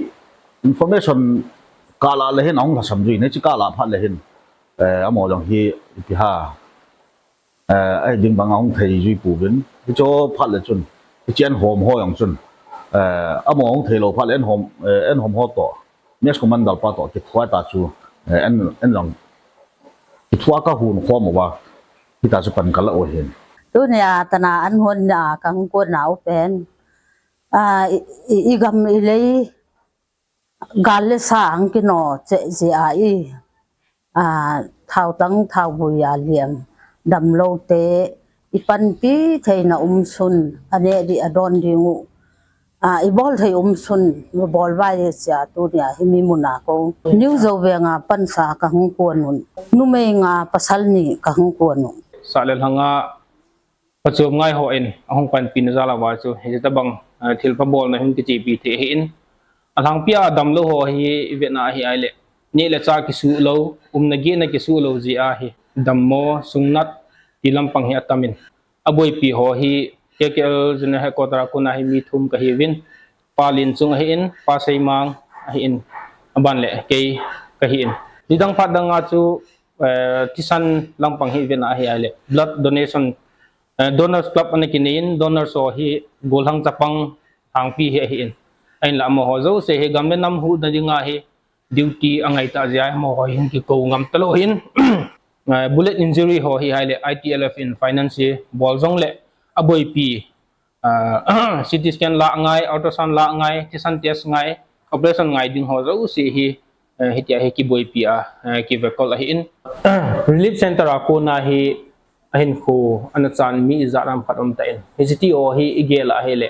information kala le hin ahung lhasam jui, hichi kala phat le hin. Eh, amaho jong hi ipi ha. Eh, ahi ding bang ahung thei jui pu vin. Hicho phat le chun. Hichi en hom ho jong chun. Eh, amaho hung thei lou phat le en hom, eh, en hom ho to. Mass Commander pa to kithua ta chu, eh, en, en jong kithua ka hun khom uva, hitia chu pan kala u hin. Tunia tana an hon na kang ko na u pen. Ah, i, i, i gam i lei gal le sang kino che je a i. Ah, thao tang thao bui a liam dam lou te i panpi theina um sun ane di adon ding u. Ah, i bol thei um sun, i bol vai e sia tunia hi mi muna ko. New Zo Veng a pansa ka hung kuan un. Numei nga pasal ni ka hung kuan un. Sa le lhanga pachom ngai ho in, ahung panpi na jal a va chu, hitabang, ah, thil pha bolna hung kichepi thei ahi in. Alhangpi a damlou ho hi i vetna ahi ai le. Neh le chah kisuh lou, umna gehna kisuh lou jeh a hi. Dammo, sungnat, ti lampang hi atam in. Aboipi ho hi K K L General Headquarter a kon a hi mi thum ka hi uvin, Pa Linchung ahi in, Pa Seimang ahi in, aban le kei ka hi in. Nidang phat dang a chu, eh, thisan lampang hi vetna ahi ai le. Blood donation, eh, Donors Club ana kinei in, donors ho hi golhang chapang lhangpi hi ahi in. Ahin la amaho jouse hi gam le nam huhna ding a hi, duty angai ta jeh a amaho hin kikou ngam talou hin, eh, bullet injury ho hi ai le I T L F in finance hi bol jong le aboipi, ah, C T scan la ngai, ultrasound la ngai, thisan test ngai, operation ngai ding ho jouse hi, eh, hitia hi kiboipi a, eh, kivekol ahi in. Relief center a kon a hi ahin khu ana chan mi ijat ham khat um ta in. Hichi ti ho hi i gel a hi le.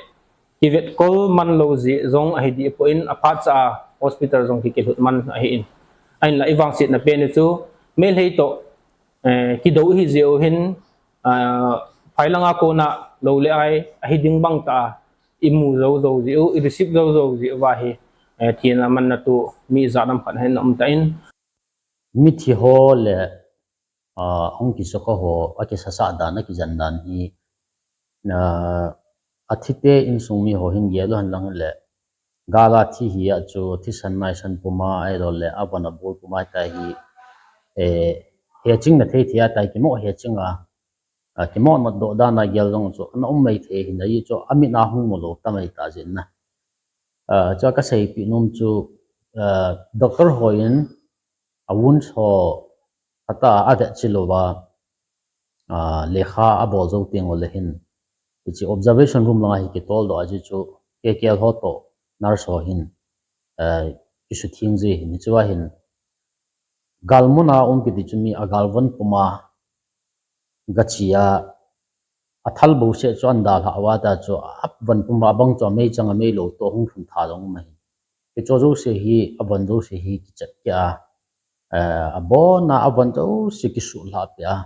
Kivetkol man lou jeh jong ahi dih poi in, aphat cha a hospital jong ki, kilhut man ahi in. Ahin la i vangsetna pen u chu, Meitei toh, eh, kidou hi jeh u hin, ah, phai langa kon a lou le ai, ahi ding bang ta a, i mu jou jou jeh u, i receive jou jou jeh u va hi, eh, thina manna tu mi ijat ham khat hin um ta in. Mithi ho le, ah, hung kisukha ho, akisasa dan, akijen dan hi, ah, athi te insung mi ho hin gel u hen lang le, gal a thi hi a chu thisan naisan puma ahilou le, avon abol puma ta hi, eh, heching na thei thei a ta hi kimo heching a, ah, kimo notdoh dan a gel jong chu ana um mai thei hin ahi chu, amit a hung mu lou ta mai ta jin na. Ah, chu ka seipi nom chu, ah, doctor ho in, a wounds ho khat a avet chil uva, ah, lekha abol jou teng u le hin, hichi observation room langa hi kitol doh a jeh chu K K L ho toh nurse ho hin, eh, kisutheng ji hin, hichu a hin galmun a um kiti chu mi a galvon puma gachi a, athal bouseh chu ahin dalhah uva ta chu, avon puma abang chu amei chang amei lou toh hung lhun tha jong um ahi. Hicho jouse hi, avon jouse hi kichet keh a, eh, abon a avon jouse kisuhlhah peh a,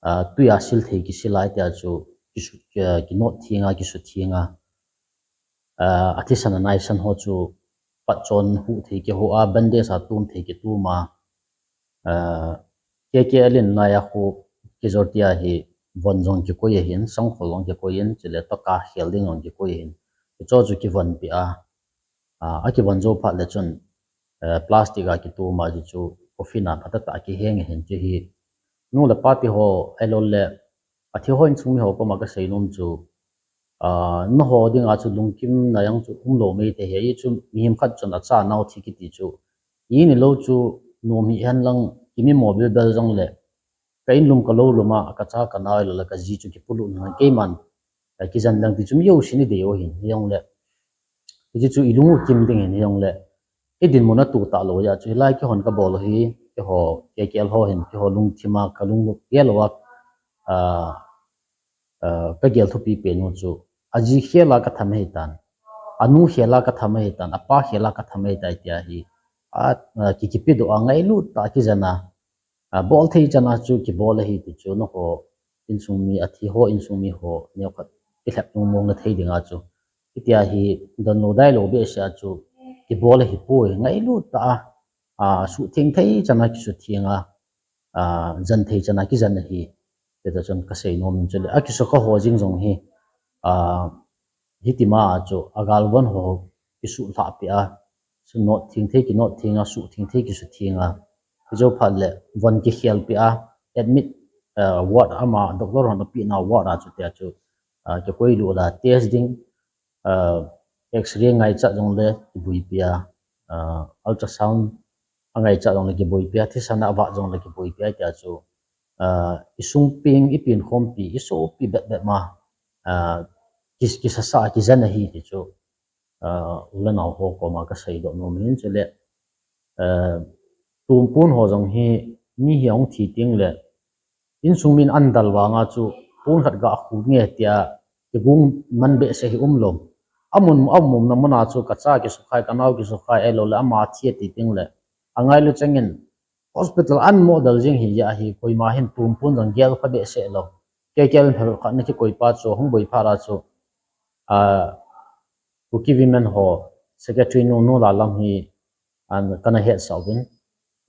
ah, tui a sil thei kisil a, hitia chu kisu, eh, kinot theng a, kisutheng a, ah, athisan anaisan ho chu patchon huh thei kihuh a, bandage a tum thei kitum a, ah, K K L in nai a khu casualty a hi von jong kikoi ahin, sangkhol jong kikoi in, chule taka khel ding jong kikoi ahin. Hicho chu kivon peh a, ah, akivon jou phat le chun, eh, plastic a kitum a, hichu coffin a phatah tah a kiheng ahin, hichu hi nu le pa te ho, ahilou le, athi ho insung mi ho koma ka sei nom chu, Nangho dinga chu lungkimna jong chu umlou mai thei hi, chu mihem khat chun acha nao thi kiti chu, ini lou chu nom hi hen lang, kimi mo bilbel jongle, ka inlum ka lou lum a, ka cha ka nao le ka ji chu kipolut na keiman kijen lang ti chu mi jousen idei u hin, hijongle, hiche chu ilung u kim ding hin, hijongle, idinmun a tu talou jeh a chu hilai kihon kabol u hi, keiho, keiho lungthim a kalung gel uva, ka gel thupi pen u chu, aji khel a katham ahitan, anu khel a katham ahitan, apa khel a katham ahitai tia hi, a, kikipedoh a ngailut tah a kijen a, bol thei chan a chu kibol ahi ti chu, nangho insung mi, athi ho insung mi ho neokhat kilhep lungmong na thei dinga chu, hitia hi donlou dailou behseh a chu kibol ahipoi, ngailut tah a, suhtheng thei chan a kisutheng a, jen thei chan a kijen ahi, ti ta chun kasei nom in, chule akisukha ho jeng jong hi, hitima a chu agalvon ho kisuhlhah peh a, sunot theng thei kinot theng a, suhtheng thei kisutheng a, hijou phat le von kikhelpeh a, admit ward, ama doctor hon apehna ward a chu tia chu kikoilut a test ding, X-ray ngaichat jongle kiboipi a, ultrasound angaichat jongle kiboipi a, thisan a avah jongle kiboipi a, tia chu isung peng, ipenkhompi, isopi betbet ma, kisasa a kijen ahi ti chu, u le nao ho koma kaseidoh nom in, chule, tompon ho jong hi, mi hi ahung thi tengle, insung min andal vanga chu, pon khat ga khu nge tia kigong man behseh hi umlou. Amun, aumna muna chu kacha kisukhai, kanao kisukhai, ahiloule ama thi ati tengle, angailu chengin hospital anmo del jeng hi jeh a hi, koima hin tompon jong gel kha behseh lou. Kei gel phat khat na kikoi pa chu hung boi phat a chu, Kuki Women ho secretary nu, nu Lalam hi kana hetsah uvin.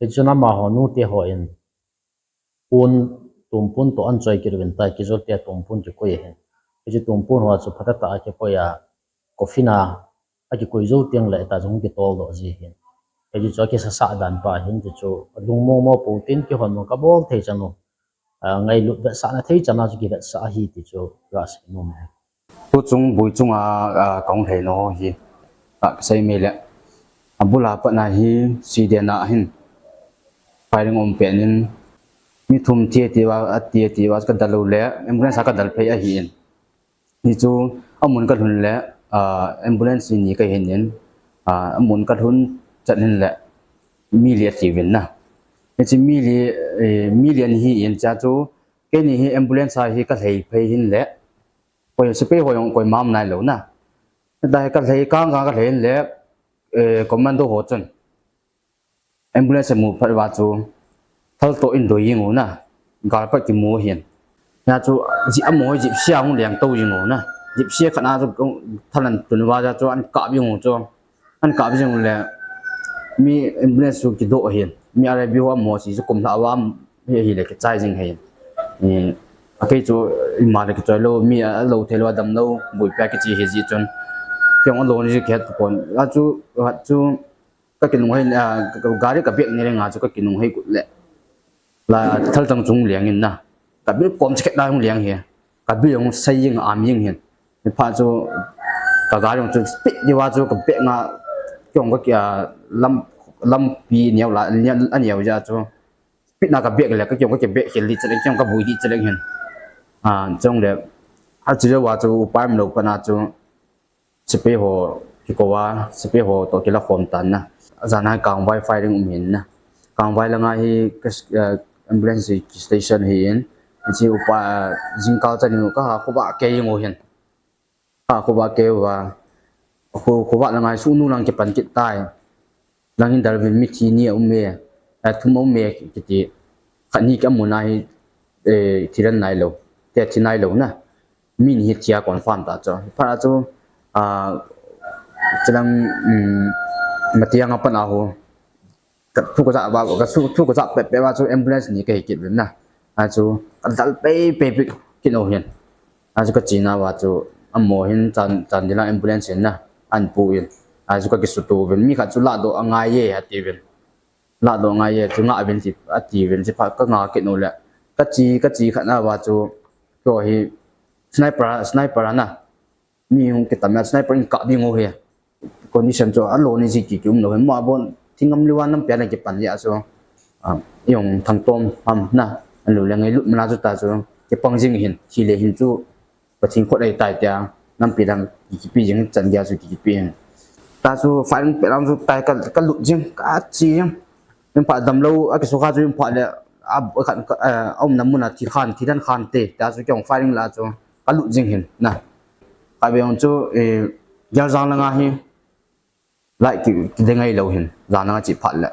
Hichun amaho nute hon pon, tompon toh anchoi kit uvin tai, kijote tompon kikoi ahin. Hiche tompon ho chu phatah tah a kikoi a, coffin a akikoi jou tengle, ita jong kitoldoh ji ahin. Hiche chu akisasah dan pa ahin, ti chu lungmong mo pou tin kihon u kabol thei chan u, ngailut vetsahna thei chan a chu kivetsah ahi ti chu kasei nom e. Tuchung boi chunga kahung lhai nau hi, kasei mai le, abul a pat na hi, Siden a hin firing um pet in, mi thum thi tia, ati tia kadal u le, ambulance a kadal phei ahin. Hichu amun kalhun le, ambulance ni kahin in, amun kalhun chat hin le, mi li atiuvin na. Hiche mi li, mi li ahin, chua chu keini hi ambulance a hi kalhai phei hin le, koi sepai ho jong koima um nailou na. Hita hi kalhai kang kang kalhai in le, commando ho chun ambulance amu phat uva chu, thaltoh in doi jeng u na, gal pat kimu ahin. Hia chu, jip amaho jipse a hung lengtou jeng u na, jipse khat na chu, thal antun uva chu ankap jeng u chu, ankap jeng u le, mi ambulance chu kidoh ahin, mi R I B ho amaho si chu kumlhah uva, hi ahile kichai jeng ahin. Akei chu ima le kichoi lou, mi alou theilou, adamlou, boipi a kiche ahi jeh chun, kei jong alou ni kihet tapon. Achu, achu, kakinunghei, gari kabreak ni le nga chu kakinunghei got le, la thalchang chu hung leng in na, kabil kom chikhet lai hung leng hi, kabil jong sai jeng, am jeng hin. Hiphat chu kagari jong chu speed diuva chu kabreak nga, kei jong ka, lam, lampi neo la, aneo jeh a chu speed na kabreak le, kei jong kakibreak khel ding chaleng, kei jong kaboi ding chaleng hin. Chule, achu jouva chu upai umlou pat na chu, sepai ho kikou a, sepai ho toh kilakhom tan na. Ajan a hi Kangvai firing um hin na. Kangvai langa hi ambulance station ahin, hiche upa, jingkah chan in kaha khovah kei jeng u hin. Kaha khovah kei uva, khovah langa hi Sugnu lang kipan kit tai. Lang hin dalvin mithi ni aume, thum aume kiti. Khat ni ki amun ahi, thi ran nailou, tia thi nailou na. Mi ni hi thi a confirm ta chu. Phat a chu, chulang, Matiang a pat a ho, thu kajah pet pet uva chu ambulance ni kahe kit uvin na. Achu kadal pei pei kit u hin. Achu kachena uva chu amaho hin Chandel a ambulance hin na, ahin pu in. Achu kakisuto uvin, mi khat chu lahdoh angai e atiuvin. Lahdoh angai e, chu ngah uvin ati, atiuvin, chuphat kanga kit u le, kache, kache khat na uva chu, keiho hi sniper, sniper a na, Mi hung kitam a sniper in kap ding u hi. Condition chu alo ni ji ki ki um lou hi. Mo bon thingam liwa nam pia na kipan ya chu. Ah, i hung thang tom ham na. An lo le ngailut mana chu ta chu. Kipang jing hin, thi le hin chu. Pathen khut ahi tai tia. Nampi dang ki kipi jing chan gei chu ki kipi hin. Ta chu firing pe dang chu tai ka, ka lut jing, ka chi jing. Min pha damlou, a kisukha chu min pha le, a, a khan, a, a umna muna thi khan, thi dan khan te, ta chu kei hung firing la chu, ka lut jing hin, na. Ka ve hung chu, eh, gel jang langa hi, light ki, ki ding ngai lou hin, jang langa chi phat le.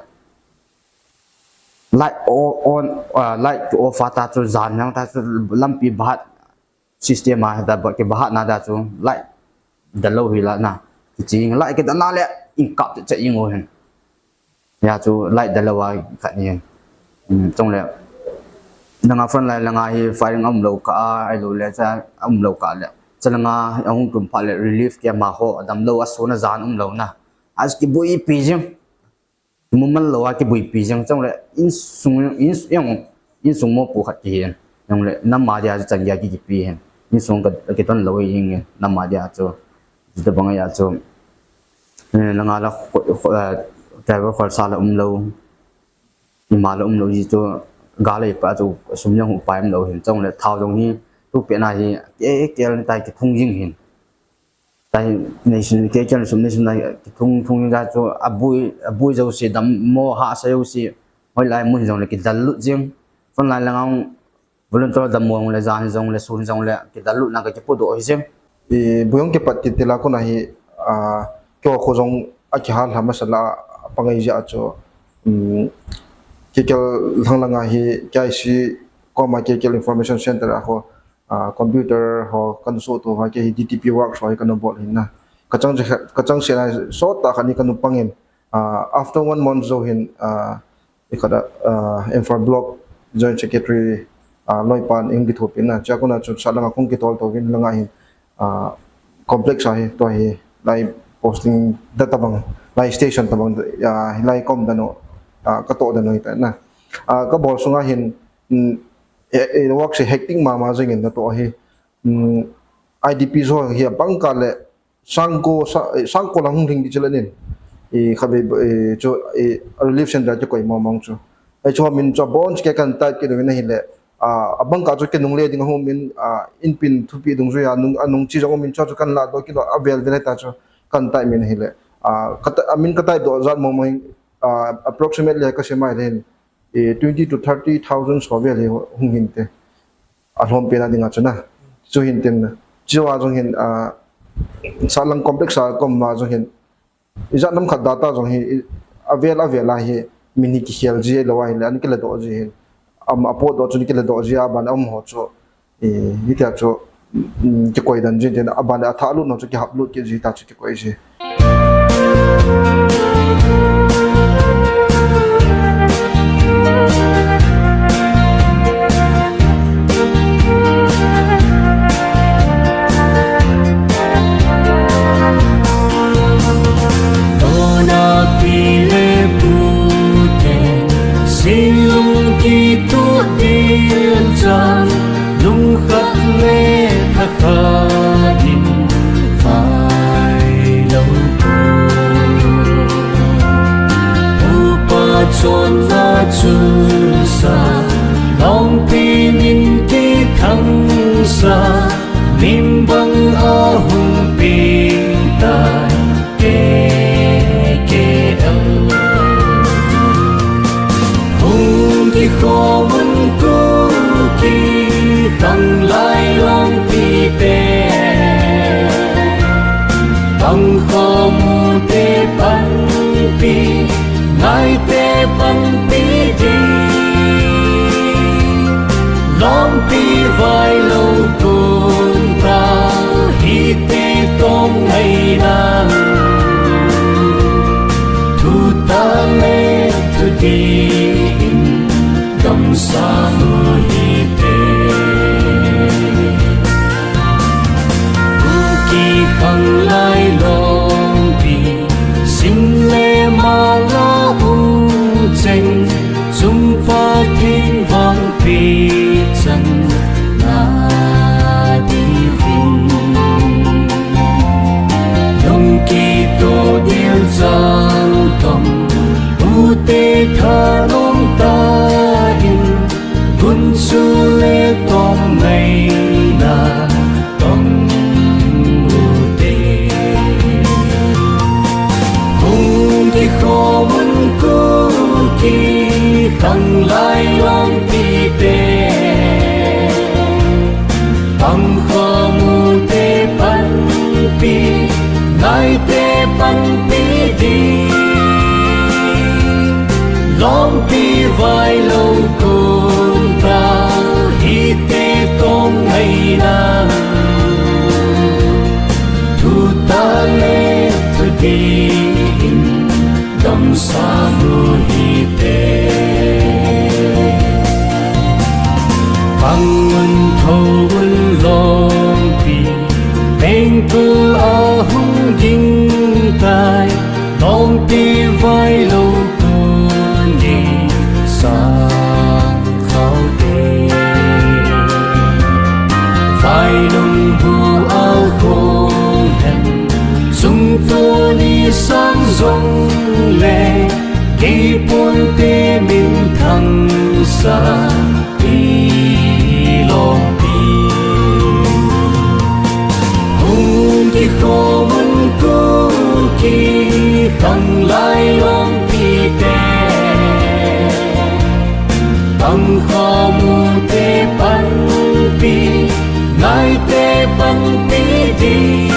Light o-, on, ah, light ki off a ta chu, jang lang ta chu, lampi bahat, system a, ta ba, ki bahat na ta chu, light, dalou hi la na, ki ching, light ki dal na le, in kap te che ing o hin. Ya chu light dalou a khat ni. Hmm, chule. Langa front line langa hi firing um lou ka a, ai lou le cha um lou ka le. Cha langa a hung tum pha le relief camp a ho, damlou a suna jan um lou na. A kibuipi jing. Mumal lou a kibuipi jing chule. Insung, ins-, yang, insung mo pu khat ki hin. Chule, nam ma dia chan gei ki kipi hin. Insung ka, kiton lou hi hin, nam ma dia chu. Jita bang ya chu. Eh, langa la kho-, kho-, eh, driver kholsa la um lou. Ima la um lou ji chu ga lei pa chu sum jong hu pai um lou hin chule thao jong hi tu pe na hi ke kel ni tai kithung jing hin. Tai nation ke kel sum nation na kithung thung jing ja chu abui, abui jo si dam mo ha sa jo si hoi lai mun jong le kidal lut jing. Front line langa Volunteer dam mo le jan jong le sun jong le kidal lut na ka kipu doh hi jing. I, bu jong kipat kit tila kona hi, a, keiho kho jong a kihal ham masa la pangai ja chu, um, K K L lhang langa hi K I C koma K K L Information Center a ho, a, computer ho kan so to va ke hi D T P work so hi kan bol hin na. Ka chang je, ka chang se na so ta khan hi kan pangin, a, after one month jo hin, a, I khat a, ah, Imphal Block Joint Secretary, ah, Loipan in kithopi na. Chua kona chu sa langa kong kitol to vin langa hin, ah, complex a hi, tua hi, lai posting da tabang, lai station tabang, ah, lai kom da no, ah, ka to da no hi ta na. Ah, ka bol sunga hin, mm, e, e, work se hectic mama jing in na to hi, mm, I D P jo hi a bang ka le, Sangko, sa-, eh, sangko lang hung lhing di chila nin. I khabe, eh, chu, eh, relief center chu koi mong mong chu. Ai chu min chu bon chu ke kan type kit ding na hile. Ah, abang ka chu ke nung le ding hung min, ah, in pin thupi dung chu ya nung, anung chi jong min chu chu kan la do kit do avel vel ta chu kan type min hile. Ah, ka ta-, a min ka type do jat mong mong, ah, approximately ka se mai le hin. Eh, twenty to thirty thousand so vel hi hung hin te. A lhom pe na dinga chu na. Chu hin tin na. Chu a jong hin, ah, sa lang complex a kom ma jong hin. Ijat nam khat data jong hi, i, avel avel a hi, min hi kikhel ji lo a hi le, an kile do ji hin. Am a pot do chu ni kile do ji a ban am ho chu. I, hi tia chu, mm, kikoi dan ji tin, a ban a tha lut no chu kihap lut ki ji ta chu kikoi ji. Tona pi le pu te, silung kituh ding chan, lungkhat le thakhat in vai lou pu. Upa chonna chunsa, longpi min kithangsa, min bang a hung ping tai, K K L. Hung kikhom un Kuki khanglai longpi te, pangkhom u te panpi, ngai te panpi ding. Longpi vai lou kun ta, hi te tong ngai na. Thu ta le thu di in, kam sa mu hi te. Kuki khanglai longpi, sing le mala um cheng, chung Pathen vangpi chan na di vin. Tule tong ngaina tong ute. Hung kikhomun Kuki khanglai longpite. Pangkhomute panpi, ngaite panpi ding. Longpi vailou kuntah hiti tong ngaina. Thutah le thudih in damsah u hite. Pang un, tho un longpi, pengpu ahung ging tai, longpi vailou tuni sang khao te. Vailung bu a khong hen, sung tuni sang jongle, kei ponte minthang sa i longpi. Hung kikhomun Kuki khanglai longpite. Pangkhomute panpi, ngaite panpi ding.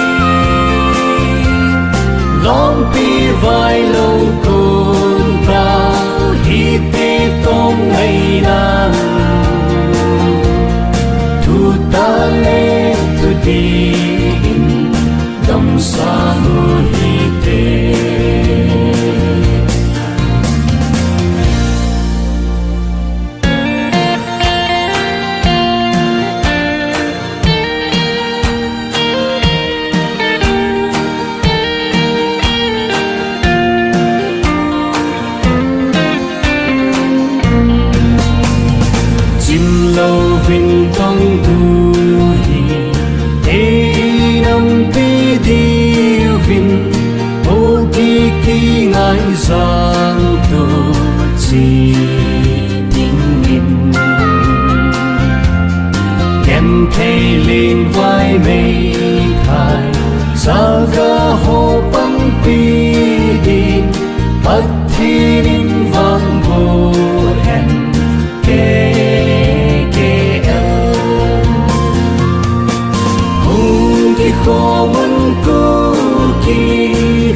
Longpi vailou kuntah hiti tong ngaina. Thutah le thudih in damsah u hite. Chimlou vin tong tu hi, ei nampi diuvin, Kuki kingaijang tu chi dingin. Genthei lengvai meithai, saga ho pangpi din, Pathen in vangboh hen. K K L. Hung kikhomun Kuki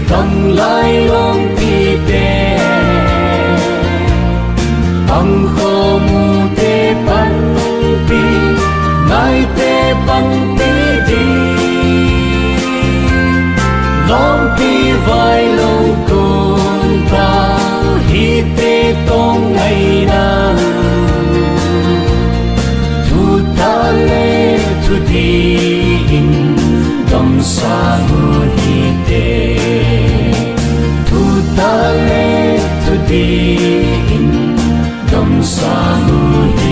khanglai longpite. Pangkhomute panpi, ngaite panpi ding. Longpi vailou kuntah hiti tong ngaina. Thutah le thudih in damsah u hite. Thutah le thudih in damsah u hi.